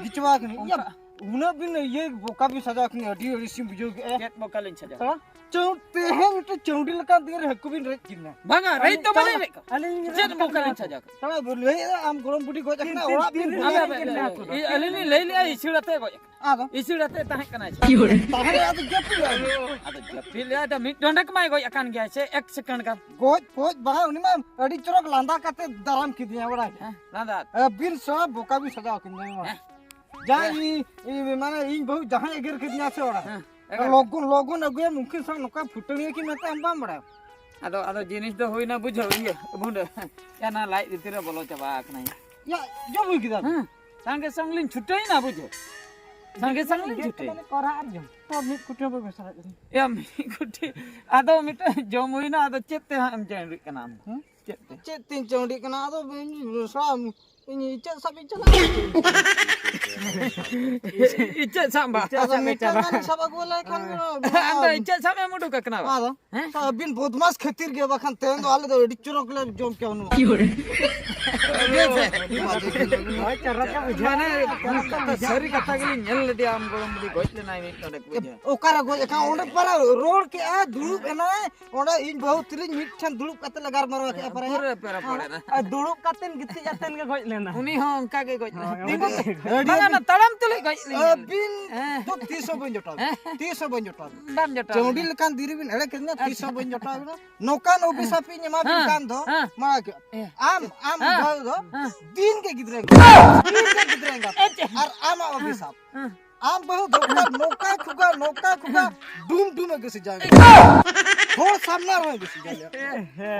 ᱜᱤᱪᱣᱟ ᱠᱟᱱᱟ᱾ ᱤᱭᱟᱹ, ᱩᱱᱟᱹᱜ ᱵᱤᱱ ᱤᱭᱟᱹ ᱵᱚᱠᱟ ᱵᱤᱱ ᱥᱟᱡᱟᱣ ᱠᱤᱱᱟ, ᱟᱹᱰᱤ ᱟᱹᱲᱤᱥᱤᱧ ᱵᱩᱡᱷᱟᱹᱣ ᱠᱮᱫᱼᱟ᱾ ᱪᱮᱫ ᱵᱚᱠᱟ ᱞᱤᱧ ᱥᱟᱡᱟᱣ? ᱦᱮᱸ? ᱪᱟᱹᱣ-, ᱛᱮᱦᱮᱧ ᱢᱤᱫᱴᱮᱱ ᱪᱟᱹᱣᱰᱤ ᱞᱮᱠᱟᱱ ᱫᱤᱱ ᱨᱮ ᱦᱟᱹᱠᱩ ᱵᱤᱱ ᱨᱮᱡ ᱠᱤᱱᱟ᱾ ᱵᱟᱝᱟ, ᱨᱮᱡ ᱫᱚ ᱵᱟᱹᱞᱤᱧ ᱨᱮᱡ ᱠᱚᱣᱟ᱾ ᱟᱹᱞᱤᱧ ᱪᱮᱫ ᱵᱚᱠᱟ ᱞᱤᱧ ᱥᱟᱡᱟᱣ ᱠᱮᱫᱟ? ᱛᱟᱦᱞᱮ ᱵᱚ ᱞᱟᱹᱭᱮᱫᱼᱟ, ᱟᱢ ᱜᱚᱲᱚᱢ ᱵᱩᱰᱷᱤ ᱜᱚᱡ ᱟᱠᱟᱱᱟ, ᱛᱤᱱ ᱚᱲᱟᱜ ᱵᱤᱱ ᱫᱤᱱ ᱨᱮ ᱨᱮᱡ ᱠᱤᱱᱟ᱾ ᱟᱹᱞᱤᱧ ᱞᱤᱧ ᱞᱟᱹᱭ ᱞᱮᱫᱼᱟ, ᱤᱥᱤᱲ ᱟᱛᱮ ᱜᱚᱡ ᱟᱠᱟᱱᱟ᱾ ᱟᱫᱚ? ᱤᱥᱤᱲ ᱟᱛᱮ ᱛᱟᱦᱮᱸ ᱠᱟᱱᱟᱭ᱾ ᱛᱟᱦᱮᱸ ᱟᱫᱚ ᱡᱟᱹᱯᱤᱫ ᱞᱮᱫᱼᱟ᱾ ᱟᱫᱚ ᱡᱟᱹᱯᱤᱫ ᱞᱮᱫᱼᱟ, ᱟᱫᱚ ᱢᱤᱫ ᱰᱚᱸᱰᱮᱠ ᱢᱟᱭ ᱜᱚᱡ ᱟᱠᱟᱱ ᱜᱮᱭᱟ ᱥᱮ, ᱮᱠ ᱥᱮᱠᱮᱱᱰ ᱜᱟᱱ᱾ ᱜᱚᱡ, ᱜᱚᱡ ᱵᱟᱝᱟ, ᱩᱱᱤ ᱢᱟ ᱟᱹᱰᱤ ᱪᱚᱨᱚᱠ ᱞᱟᱸᱫᱟ ᱠᱟᱛᱮ ᱫᱟᱨᱟᱢ ᱠᱤᱫᱤᱧᱟ, ᱵᱟᱲᱟᱭ᱾ ᱦᱮᱸ, ᱞᱟᱸᱫᱟ᱾ ᱟᱹᱵᱤᱱ ᱥᱟᱞᱟ ᱵᱚᱠᱟ ᱵᱤᱱ ᱥᱟᱡᱟᱣ ᱠᱤᱫᱤᱧᱟ᱾ ᱦᱮᱸ᱾ ᱡᱟ ᱦᱮᱸ᱾ ᱤᱧ, ᱤᱧ, ᱢᱟᱱᱮ ᱤᱧ ᱵᱟᱹᱦᱩ ᱡᱟᱦᱟᱸᱭ ᱮᱜᱮᱨ ᱠᱤᱫᱤᱧᱟ ᱥᱮ ᱚᱲᱟᱜ᱾ ᱦᱮᱸ, ᱮᱜᱮᱨ᱾ ᱞᱚᱜᱚᱱ, ᱞᱚᱜᱚᱱ ᱟᱹᱜᱩᱭᱮᱢ, ᱩᱱᱠᱤᱱ ᱥᱟᱶ ᱱᱚᱝᱠᱟ ᱯᱷᱩᱴᱟᱹᱱᱤᱭᱟᱹ ᱠᱤᱱ ᱢᱮᱛᱟᱜ ᱟᱢ ᱵᱟᱢ ᱵᱟᱲᱟᱭᱟ᱾ ᱟᱫᱚ, ᱟᱫᱚ ᱡᱤᱱᱤᱥ ᱫᱚ ᱦᱩᱭᱱᱟ ᱵᱩᱡᱷᱟᱹᱣ, ᱤᱭᱟᱹ, ᱵᱩᱸᱰᱟᱹ᱾ ᱭᱟ, ᱱᱟ ᱞᱟᱡ ᱵᱷᱤᱛᱤᱨ ᱨᱮ ᱵᱚᱞᱚ ᱪᱟᱵᱟ ᱟᱠᱟᱱᱟ᱾ ᱭᱟ, ᱡᱚᱢ ᱦᱩᱭ ᱠᱮᱫᱟ? ᱦᱮᱸ, ᱥᱟᱸᱜᱮ ᱥᱟᱝ ᱞᱤᱧ ᱪᱷᱩᱴᱟᱹᱭᱮᱱᱟ ᱵᱩᱡᱷᱟᱹᱣ᱾ ᱥᱟᱸᱜᱮ ᱥᱟᱝ ᱞᱤᱧ ᱪᱷᱩᱴᱟᱹᱭᱮᱱᱟ᱾ ᱠᱚᱨᱟ ᱟᱨ ᱡᱚᱢ᱾ ᱛᱚ ᱢᱤᱫ ᱠᱩᱴᱤ ᱦᱚᱸ ᱵᱟᱹᱧ ᱢᱮᱥᱟ ᱞᱮᱫ ᱛᱟᱹᱞᱤᱧ᱾ ᱭᱟ, ᱢᱤᱫ ᱠᱩᱴᱤ᱾ ᱟᱫᱚ ᱢᱤᱫᱴᱟᱝ ᱡᱚᱢ ᱦᱩᱭᱱᱟ, ᱟᱫᱚ ᱪᱮᱫ ᱛᱮ ᱦᱟᱸᱜ ᱮᱢ ᱡᱟᱹᱱᱰᱨᱤᱜ ᱠᱟᱱᱟ ᱟᱢ ᱫᱚ? ᱦᱮᱸ? ᱪᱮᱫ ᱛᱮ? ᱪᱮᱫ ᱛᱤᱧ ᱪᱟᱹᱣᱰᱤ ᱠᱟᱱᱟ? ᱟᱫᱚ ᱤᱧ ᱥᱟᱵ, ᱤᱧ ᱤᱪᱟᱹᱜ ᱥᱟᱵ ᱤᱧ ᱪᱟᱞᱟᱜ ᱠᱟᱱᱟ᱾ ᱤᱪᱟᱹᱜ ᱥᱟᱵ ᱵᱟ? ᱟᱫᱚ ᱢᱤᱫᱴᱟᱝ ᱜᱟᱱ ᱥᱟᱵ ᱟᱹᱜᱩ ᱞᱮᱠᱷᱟᱱ ᱜᱮ᱾ ᱟᱫᱚ ᱤᱪᱟᱹᱜ ᱥᱟᱵ ᱮᱢ ᱩᱰᱩᱠ ᱟᱠᱟᱱᱟ ᱵᱟ? ᱟᱫᱚ? ᱦᱮᱸ? ᱟᱹᱵᱤᱱ ᱵᱚᱫᱢᱟᱥ ᱠᱷᱟᱹᱛᱤᱨ ᱜᱮ, ᱵᱟᱠᱷᱟᱱ ᱛᱮᱦᱮᱧ ᱫᱚ ᱟᱞᱮ ᱫᱚ ᱟᱹᱰᱤ ᱪᱚᱨᱚᱠ ᱞᱮ ᱡᱚᱢ ᱠᱮᱭᱟ ᱱᱚᱣᱟ᱾ ᱦᱳᱭ, ᱪᱚᱨᱚᱠ ᱜᱮ ᱵᱩᱡᱷᱟᱹᱜᱼᱟ᱾ ᱢᱟᱱᱮ, ᱠᱟᱛᱷᱟ, ᱥᱟᱹᱨᱤ ᱠᱟᱛᱷᱟ ᱜᱮᱞᱤᱧ ᱧᱮᱞ ᱞᱮᱫᱮᱭᱟ, ᱟᱢ ᱜᱚᱲᱚᱢ ᱵᱩᱰᱷᱤ ᱜᱚᱡ ᱞᱮᱱᱟᱭ ᱢᱤᱫ ᱰᱚᱸᱰᱮᱠ ᱵᱩᱡᱷᱟᱹᱣ᱾ ᱚᱠᱟᱨᱮ ᱜᱚᱡ ᱟᱠᱟᱱ? ᱚᱸᱰᱮ ᱯᱟᱨᱟ ᱨᱚᱲ ᱠᱮᱜᱼᱟ, ᱫᱩᱲᱩᱵ ᱮᱱᱟᱭ, ᱚᱸᱰᱮ ᱤᱧ ᱵᱟᱹᱦᱩ ᱛᱤᱞᱤᱧ ᱢᱤᱫ ᱴᱷᱮᱱ ᱫᱩᱲᱩᱵ ᱠᱟᱛᱮ ᱞᱮ ᱜᱟᱞᱢᱟᱨᱟᱣ ᱠᱮᱜᱼᱟ ᱯᱟᱨᱟ᱾ ᱯᱩᱨᱟᱹ ᱯᱮ ᱨᱚᱯᱚᱲ ᱮᱱᱟ᱾ ᱟᱨ ᱫᱩᱲᱩᱵ ᱠᱟᱛᱮ ᱜᱤᱛᱤᱡ ᱟᱛᱮᱱ ᱜᱮ ᱜᱚᱡ ᱞᱮᱱᱟ᱾ ᱩᱱᱤ ᱦᱚᱸ ᱚᱱᱠᱟ ᱜᱮ ᱜᱚᱡ ᱞᱮᱱᱟ᱾ ᱦᱳᱭ, ᱛᱤᱸᱜᱩ ᱟᱹᱰᱤ, ᱛᱮ᱾ ᱟᱹᱰᱤ, ᱵᱟᱝᱟ, ᱟᱹᱰᱤ ᱚᱱᱟ ᱛᱟᱲᱟᱢ ᱛᱩᱞᱩᱡ ᱜᱚᱡ ᱞᱮᱱᱟ᱾ ᱟᱹᱵᱤᱱ ᱦᱮᱸ᱾ ᱫᱚ ᱛᱤᱥ ᱦᱚᱸ ᱵᱟᱹᱧ ᱡᱚᱴᱟᱣ ᱵᱤᱱᱟ᱾ ᱦᱮᱸ᱾ ᱛᱤᱥ ᱦᱚᱸ ᱵᱟᱹᱧ ᱡᱚᱴᱟᱣ ᱵᱤᱱᱟ᱾ ᱵᱟᱢ ᱡᱚᱴᱟᱣ ᱪᱟᱹᱣᱰᱤ ᱞᱮᱠᱟᱱ ᱫᱤᱨᱤ ᱵᱤᱱ ᱮᱲᱮ ᱠᱤᱫᱤᱧᱟ, ᱛᱤᱥ ᱦᱚᱸ ᱵᱟᱹᱧ ᱡᱚᱴᱟᱣ ᱵᱤᱱᱟ᱾ ᱱᱚᱝᱠᱟᱱ ᱚᱵᱷᱤᱥᱟᱯ ᱤᱧ ᱮᱢᱟ ᱵᱤᱱ ᱦᱮᱸ᱾ ᱠᱟᱱ ᱫᱚ, ᱦᱮᱸ᱾ ᱢᱟ ᱠᱮ-, ᱦᱮᱸ᱾ ᱟᱢ, ᱟᱢ ᱦᱮᱸ᱾ ᱵᱟᱹᱦᱩ ᱫᱚ ᱦᱮᱸ᱾ ᱫᱤᱱ ᱜᱮ ᱜᱤᱫᱽᱨᱟᱹ ᱮᱸᱜᱟᱛ᱾ ᱫᱤᱱ ᱜᱮ ᱜᱤᱫᱽᱨᱟᱹ ᱮᱸᱜᱟᱛ᱾ ᱟᱪᱪᱷᱟ᱾ ᱟᱨ ᱟᱢᱟᱜ ᱚᱵᱷᱤᱥᱟᱯ᱾ ᱦᱮᱸ᱾ ᱟᱢ ᱵᱟᱹᱦᱩ ᱫᱚ ᱱᱚᱝᱠᱟ ᱠᱷᱩᱜᱟ, ᱱᱚᱝᱠᱟ ᱠᱷᱩᱜᱟ, ᱰᱩᱢ ᱰᱩᱢ ᱮ ᱜᱟᱹᱥᱤ ᱡᱟᱝ᱾ ᱦᱚᱲ ᱥᱟᱢᱱᱟ ᱨᱮᱦᱚᱸ ᱵᱮᱥᱤ ᱡᱟᱞᱮᱭᱟ᱾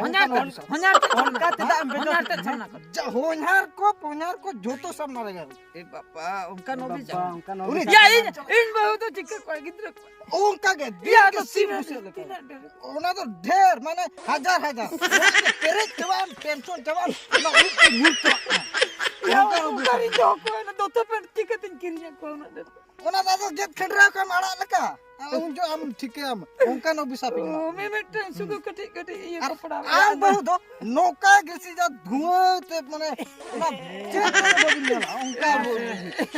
ᱦᱚᱧᱦᱟᱨ ᱛᱮᱫ, ᱦᱚᱧᱦᱟᱨ ᱛᱮᱫ ᱚᱱᱠᱟ ᱥᱟᱢᱱᱟ ᱪᱮᱫᱟᱜ ᱠᱚᱨᱮ᱾ ᱮᱢ ᱵᱮᱡᱟᱨ ᱦᱚᱧᱦᱟᱨ ᱛᱮᱫ ᱥᱟᱢᱱᱟ ᱠᱚᱨᱮ᱾ ᱡᱟ-, ᱦᱚᱧᱦᱟᱨ ᱠᱚ, ᱯᱚᱧᱦᱟᱨ ᱠᱚ ᱡᱚᱛᱚ ᱥᱟᱢᱱᱟ ᱨᱮᱜᱮ᱾ ᱮ ᱵᱟᱯᱟ, ᱚᱱᱠᱟ ᱱᱚ ᱵᱮᱡᱟᱨ᱾ ᱵᱟᱯᱟ, ᱚᱱᱠᱟ ᱱᱚ ᱩᱱᱤ ᱵᱮᱡᱟᱨ᱾ ᱭᱟ, ᱤᱧ, ᱤᱧ ᱵᱟᱹᱦᱩ ᱫᱚ ᱪᱤᱠᱟᱹ ᱠᱚᱣᱟ ᱜᱤᱫᱽᱨᱟᱹ ᱠᱚ? ᱚᱱᱠᱟ ᱜᱮ, ᱫᱤᱱ ᱭᱟ, ᱜᱮ ᱟᱫᱚ ᱥᱤᱢ ᱛᱤᱱᱟᱹᱜ, ᱵᱩᱥᱟᱹᱜ ᱞᱮᱠᱟ᱾ ᱛᱤᱱᱟᱹᱜ ᱰᱷᱮᱨ? ᱚᱱᱟ ᱫᱚ ᱰᱷᱮᱨ, ᱢᱟᱱᱮ ᱦᱟᱡᱟᱨ ᱦᱟᱡᱟᱨ᱾ ᱯᱮᱨᱮᱡ ᱪᱟᱵᱟᱜ ᱟᱢ, ᱴᱮᱱᱥᱚᱱ ᱪᱟᱵᱟᱜ ᱟᱢ, ᱚᱱᱟ ᱩᱵ ᱠᱚ ᱧᱩᱨ ᱪᱟᱵᱟᱜ ᱠᱟᱱᱟ᱾ ᱭᱟ, ᱚᱱᱠᱟ ᱩᱱᱠᱩ ᱚᱵᱚᱥᱛᱟ᱾ ᱚᱠᱟᱨᱤᱧ ᱫᱚᱦᱚ ᱠᱚᱣᱟ? ᱚᱱᱟ ᱫᱚᱛᱚ ᱯᱮᱱᱴ ᱪᱤᱠᱟᱹᱛᱤᱧ ᱠᱤᱨᱤᱧ ᱟᱠᱚᱣᱟ ᱩᱱᱟᱹᱜ ᱰᱷᱮᱨ? ᱚᱱᱟ ᱫᱚ ᱟᱫᱚ ᱜᱮᱫ ᱠᱷᱟᱸᱰᱨᱟᱣ ᱠᱟᱢ ᱟᱲᱟᱜ ᱞᱮᱠᱟ᱾ ᱟᱨ ᱩᱱ ᱡᱚᱦᱚᱜ ᱟᱢ ᱴᱷᱤᱠᱟᱹᱭᱟᱢ, ᱚᱱᱠᱟᱱ ᱚᱵᱷᱤᱥᱟᱯ ᱤᱧ ᱮᱢᱟᱢᱟ᱾ ᱚ, ᱢᱤᱢᱤᱫᱴᱮᱱ ᱥᱩᱫᱷᱩ ᱠᱟᱹᱴᱤᱡ ᱠᱟᱹᱴᱤᱡ ᱤᱭᱟᱹ ᱟᱨ ᱠᱚ ᱯᱟᱲᱟᱣ ᱟᱢ ᱠᱟᱱᱟ᱾ ᱵᱟᱹᱦᱩ ᱫᱚ ᱱᱚᱝᱠᱟ ᱜᱮ ᱥᱤᱡᱟ ᱫᱷᱩᱣᱟᱹ ᱛᱮ, ᱢᱟᱱᱮ, ᱚᱱᱟ ᱪᱮᱫ ᱦᱚᱸ ᱵᱟᱹᱵᱤᱱ ᱧᱮᱞᱟ, ᱚᱱᱠᱟ ᱵᱚ-,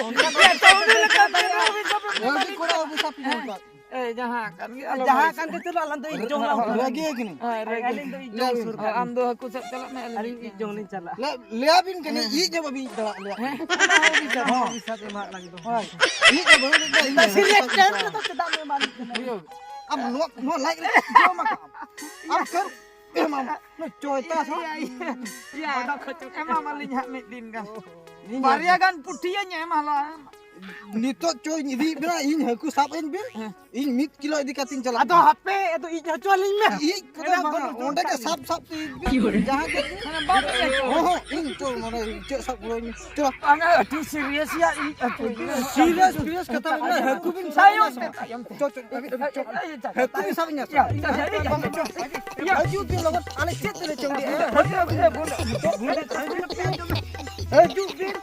ᱚᱱᱠᱟ ᱫᱚ ᱤᱭᱟᱹ ᱛᱟᱦᱚᱞᱮ ᱞᱮᱠᱟ ᱛᱮ ᱚᱵᱷᱤᱥᱟᱯ ᱮᱢ ᱵᱷᱟᱹᱜᱤ ᱠᱚᱲᱟ ᱚᱵᱷᱤᱥᱟᱯ ᱤᱧ ᱮᱢ ᱠᱟᱫ᱾ ᱮ, ᱡᱟᱦᱟᱸ ᱠᱟᱱ ᱜᱮ, ᱟᱞᱚᱢ ᱡᱟᱦᱟᱸ ᱨᱟᱹᱜᱤ᱾ ᱠᱟᱱ ᱜᱮ, ᱪᱚᱞᱚ, ᱟᱞᱟᱝ ᱫᱚ ᱤᱡ ᱡᱚᱝ ᱞᱟᱝ ᱨᱟᱹᱜᱤ ᱠᱟᱹᱱᱟᱹᱧ᱾ ᱦᱮᱸ, ᱨᱟᱹᱜᱤ᱾ ᱟᱹᱞᱤᱧ ᱫᱚ ᱤᱡ ᱡᱚᱝ ᱞᱤᱧ ᱥᱩᱨ ᱠᱟᱜ ᱟᱢ ᱞᱤᱧ᱾ ᱫᱚ ᱦᱟᱹᱠᱩ ᱥᱟᱵ ᱪᱟᱞᱟᱜ ᱢᱮ, ᱟᱹᱞᱤᱧ ᱟᱹᱞᱤᱧ ᱤᱡ ᱡᱚᱝ ᱞᱤᱧ ᱪᱟᱞᱟᱜᱼᱟ᱾ ᱞᱟᱹᱭ, ᱞᱟᱹᱭᱟᱵᱤᱱ ᱠᱟᱹᱱᱟᱹᱧ, ᱦᱮᱸ᱾ ᱤᱡ ᱦᱚᱸ ᱵᱟᱹᱵᱤᱱ ᱤᱡ ᱫᱟᱲᱮᱭᱟᱜ ᱞᱮᱭᱟ᱾ ᱦᱮᱸ, ᱚᱱᱟ ᱦᱚᱸ ᱵᱤᱪᱟᱨ, ᱦᱚᱸ᱾ ᱵᱤᱪᱟᱨ ᱮᱢᱟᱜ ᱞᱟᱝ ᱫᱚ᱾ ᱦᱳᱭ᱾ ᱤᱡ ᱦᱚᱸ ᱵᱟᱹᱵᱤᱱ ᱤᱡ ᱫᱟᱲᱮᱭᱟᱜ ᱞᱮᱭᱟ᱾ ᱥᱤᱨᱤᱭᱟᱥ ᱴᱟᱭᱤᱢ ᱨᱮᱫᱚ ᱪᱮᱫᱟᱜ ᱵᱤᱱ ᱮᱢᱟ ᱞᱤᱧ ᱠᱟᱱᱟ? ᱵᱩᱡᱷᱟᱹᱣ᱾ ᱟᱢ ᱱᱚᱣᱟ, ᱱᱚᱣᱟ ᱞᱟᱡ ᱨᱮ ᱡᱚᱢ ᱟᱠᱟᱫ ᱟᱢ᱾ ᱟᱢ ᱠᱷᱟᱹᱞ ᱮᱢᱟᱢ᱾ ᱱᱩᱭ ᱪᱚᱭᱛᱟ ᱥᱟ᱾ ᱤᱭᱟᱹ, ᱤᱭᱟᱹ, ᱤᱭᱟᱹ᱾ ᱮᱢᱟᱢᱟᱞᱤᱧ ᱦᱟᱸᱜ ᱢᱤᱫ ᱫᱤᱱ ᱜᱟᱱ᱾ ᱤᱧ ᱵᱟᱨᱭᱟ ᱜᱟᱱ ᱯᱩᱴᱷᱤᱭᱟᱹᱧ ᱮᱢ ᱦᱟᱞᱟ᱾ ᱱᱤᱛᱚᱜ ᱪᱚᱧ ᱤᱫᱤᱭᱮᱫ ᱵᱮᱱᱟ, ᱤᱧ ᱦᱟᱹᱠᱩ ᱥᱟᱵ ᱟᱹᱧ ᱵᱤᱱ᱾ ᱦᱮᱸ᱾ ᱤᱧ ᱢᱤᱫ ᱠᱤᱞᱳ ᱤᱫᱤ ᱠᱟᱛᱮᱧ ᱪᱟᱞᱟᱜ ᱟᱫᱚ ᱠᱟᱱᱟ᱾ ᱦᱟᱯᱮ, ᱟᱫᱚ ᱤᱡ ᱦᱚᱪᱚ ᱟᱹᱞᱤᱧ ᱢᱮ᱾ ᱤᱡ ᱠᱚᱫᱚ ᱮᱱᱟ ᱵᱟᱝᱟ, ᱵᱚᱱ ᱚᱸᱰᱮ ᱜᱮ ᱩᱫᱩᱜ ᱥᱟᱵ ᱥᱟᱵ ᱛᱮ ᱤᱡ ᱵᱤᱱ᱾ ᱡᱟᱦᱟᱸ ᱜᱮ᱾ ᱦᱮᱸ, ᱵᱟᱢ ᱤᱡ ᱦᱚᱪᱚ᱾ ᱦᱚᱸ, ᱦᱚᱸ, ᱤᱧ ᱪᱚ, ᱢᱟᱱᱮ, ᱤᱪᱟᱹᱜ ᱥᱟᱵ ᱜᱚᱲᱚᱧ ᱢᱮ᱾ ᱪᱚ᱾ ᱵᱟᱝᱟ, ᱟᱹᱰᱤ ᱥᱤᱨᱤᱭᱟᱥ ᱭᱟ, ᱤᱡ ᱦᱟᱹᱠᱩ᱾ ᱥᱤᱨᱤᱭᱟᱥ, ᱥᱤᱨᱤᱭᱟᱥ ᱠᱟᱛᱷᱟ ᱵᱚᱞᱮ, ᱦᱟᱹᱠᱩ ᱵᱤᱱ ᱥᱟᱵ ᱛᱟᱭᱚᱢ ᱮᱱᱟ᱾ ᱛᱮ, ᱛᱟᱭᱚᱢ ᱛᱮ᱾ ᱪᱚ, ᱪᱚ, ᱟᱹᱵᱤᱱ, ᱟᱹᱵᱤᱱ, ᱪᱚ᱾ ᱦᱟᱹᱠᱩ ᱵᱤᱱ ᱥᱟᱵ ᱮᱱᱟ᱾ ᱭᱟ, ᱭᱟ, ᱭᱟ, ᱭᱟ᱾ ᱦᱤᱡᱩᱜ ᱵᱤᱱ ᱞᱚᱜᱚᱱ, ᱟᱞᱮ ᱪᱮᱫ ᱛᱮᱞᱮ ᱪᱟᱹᱣᱲᱤᱜᱼᱟ? ᱦᱤᱡᱩᱜ ᱵᱤᱱ᱾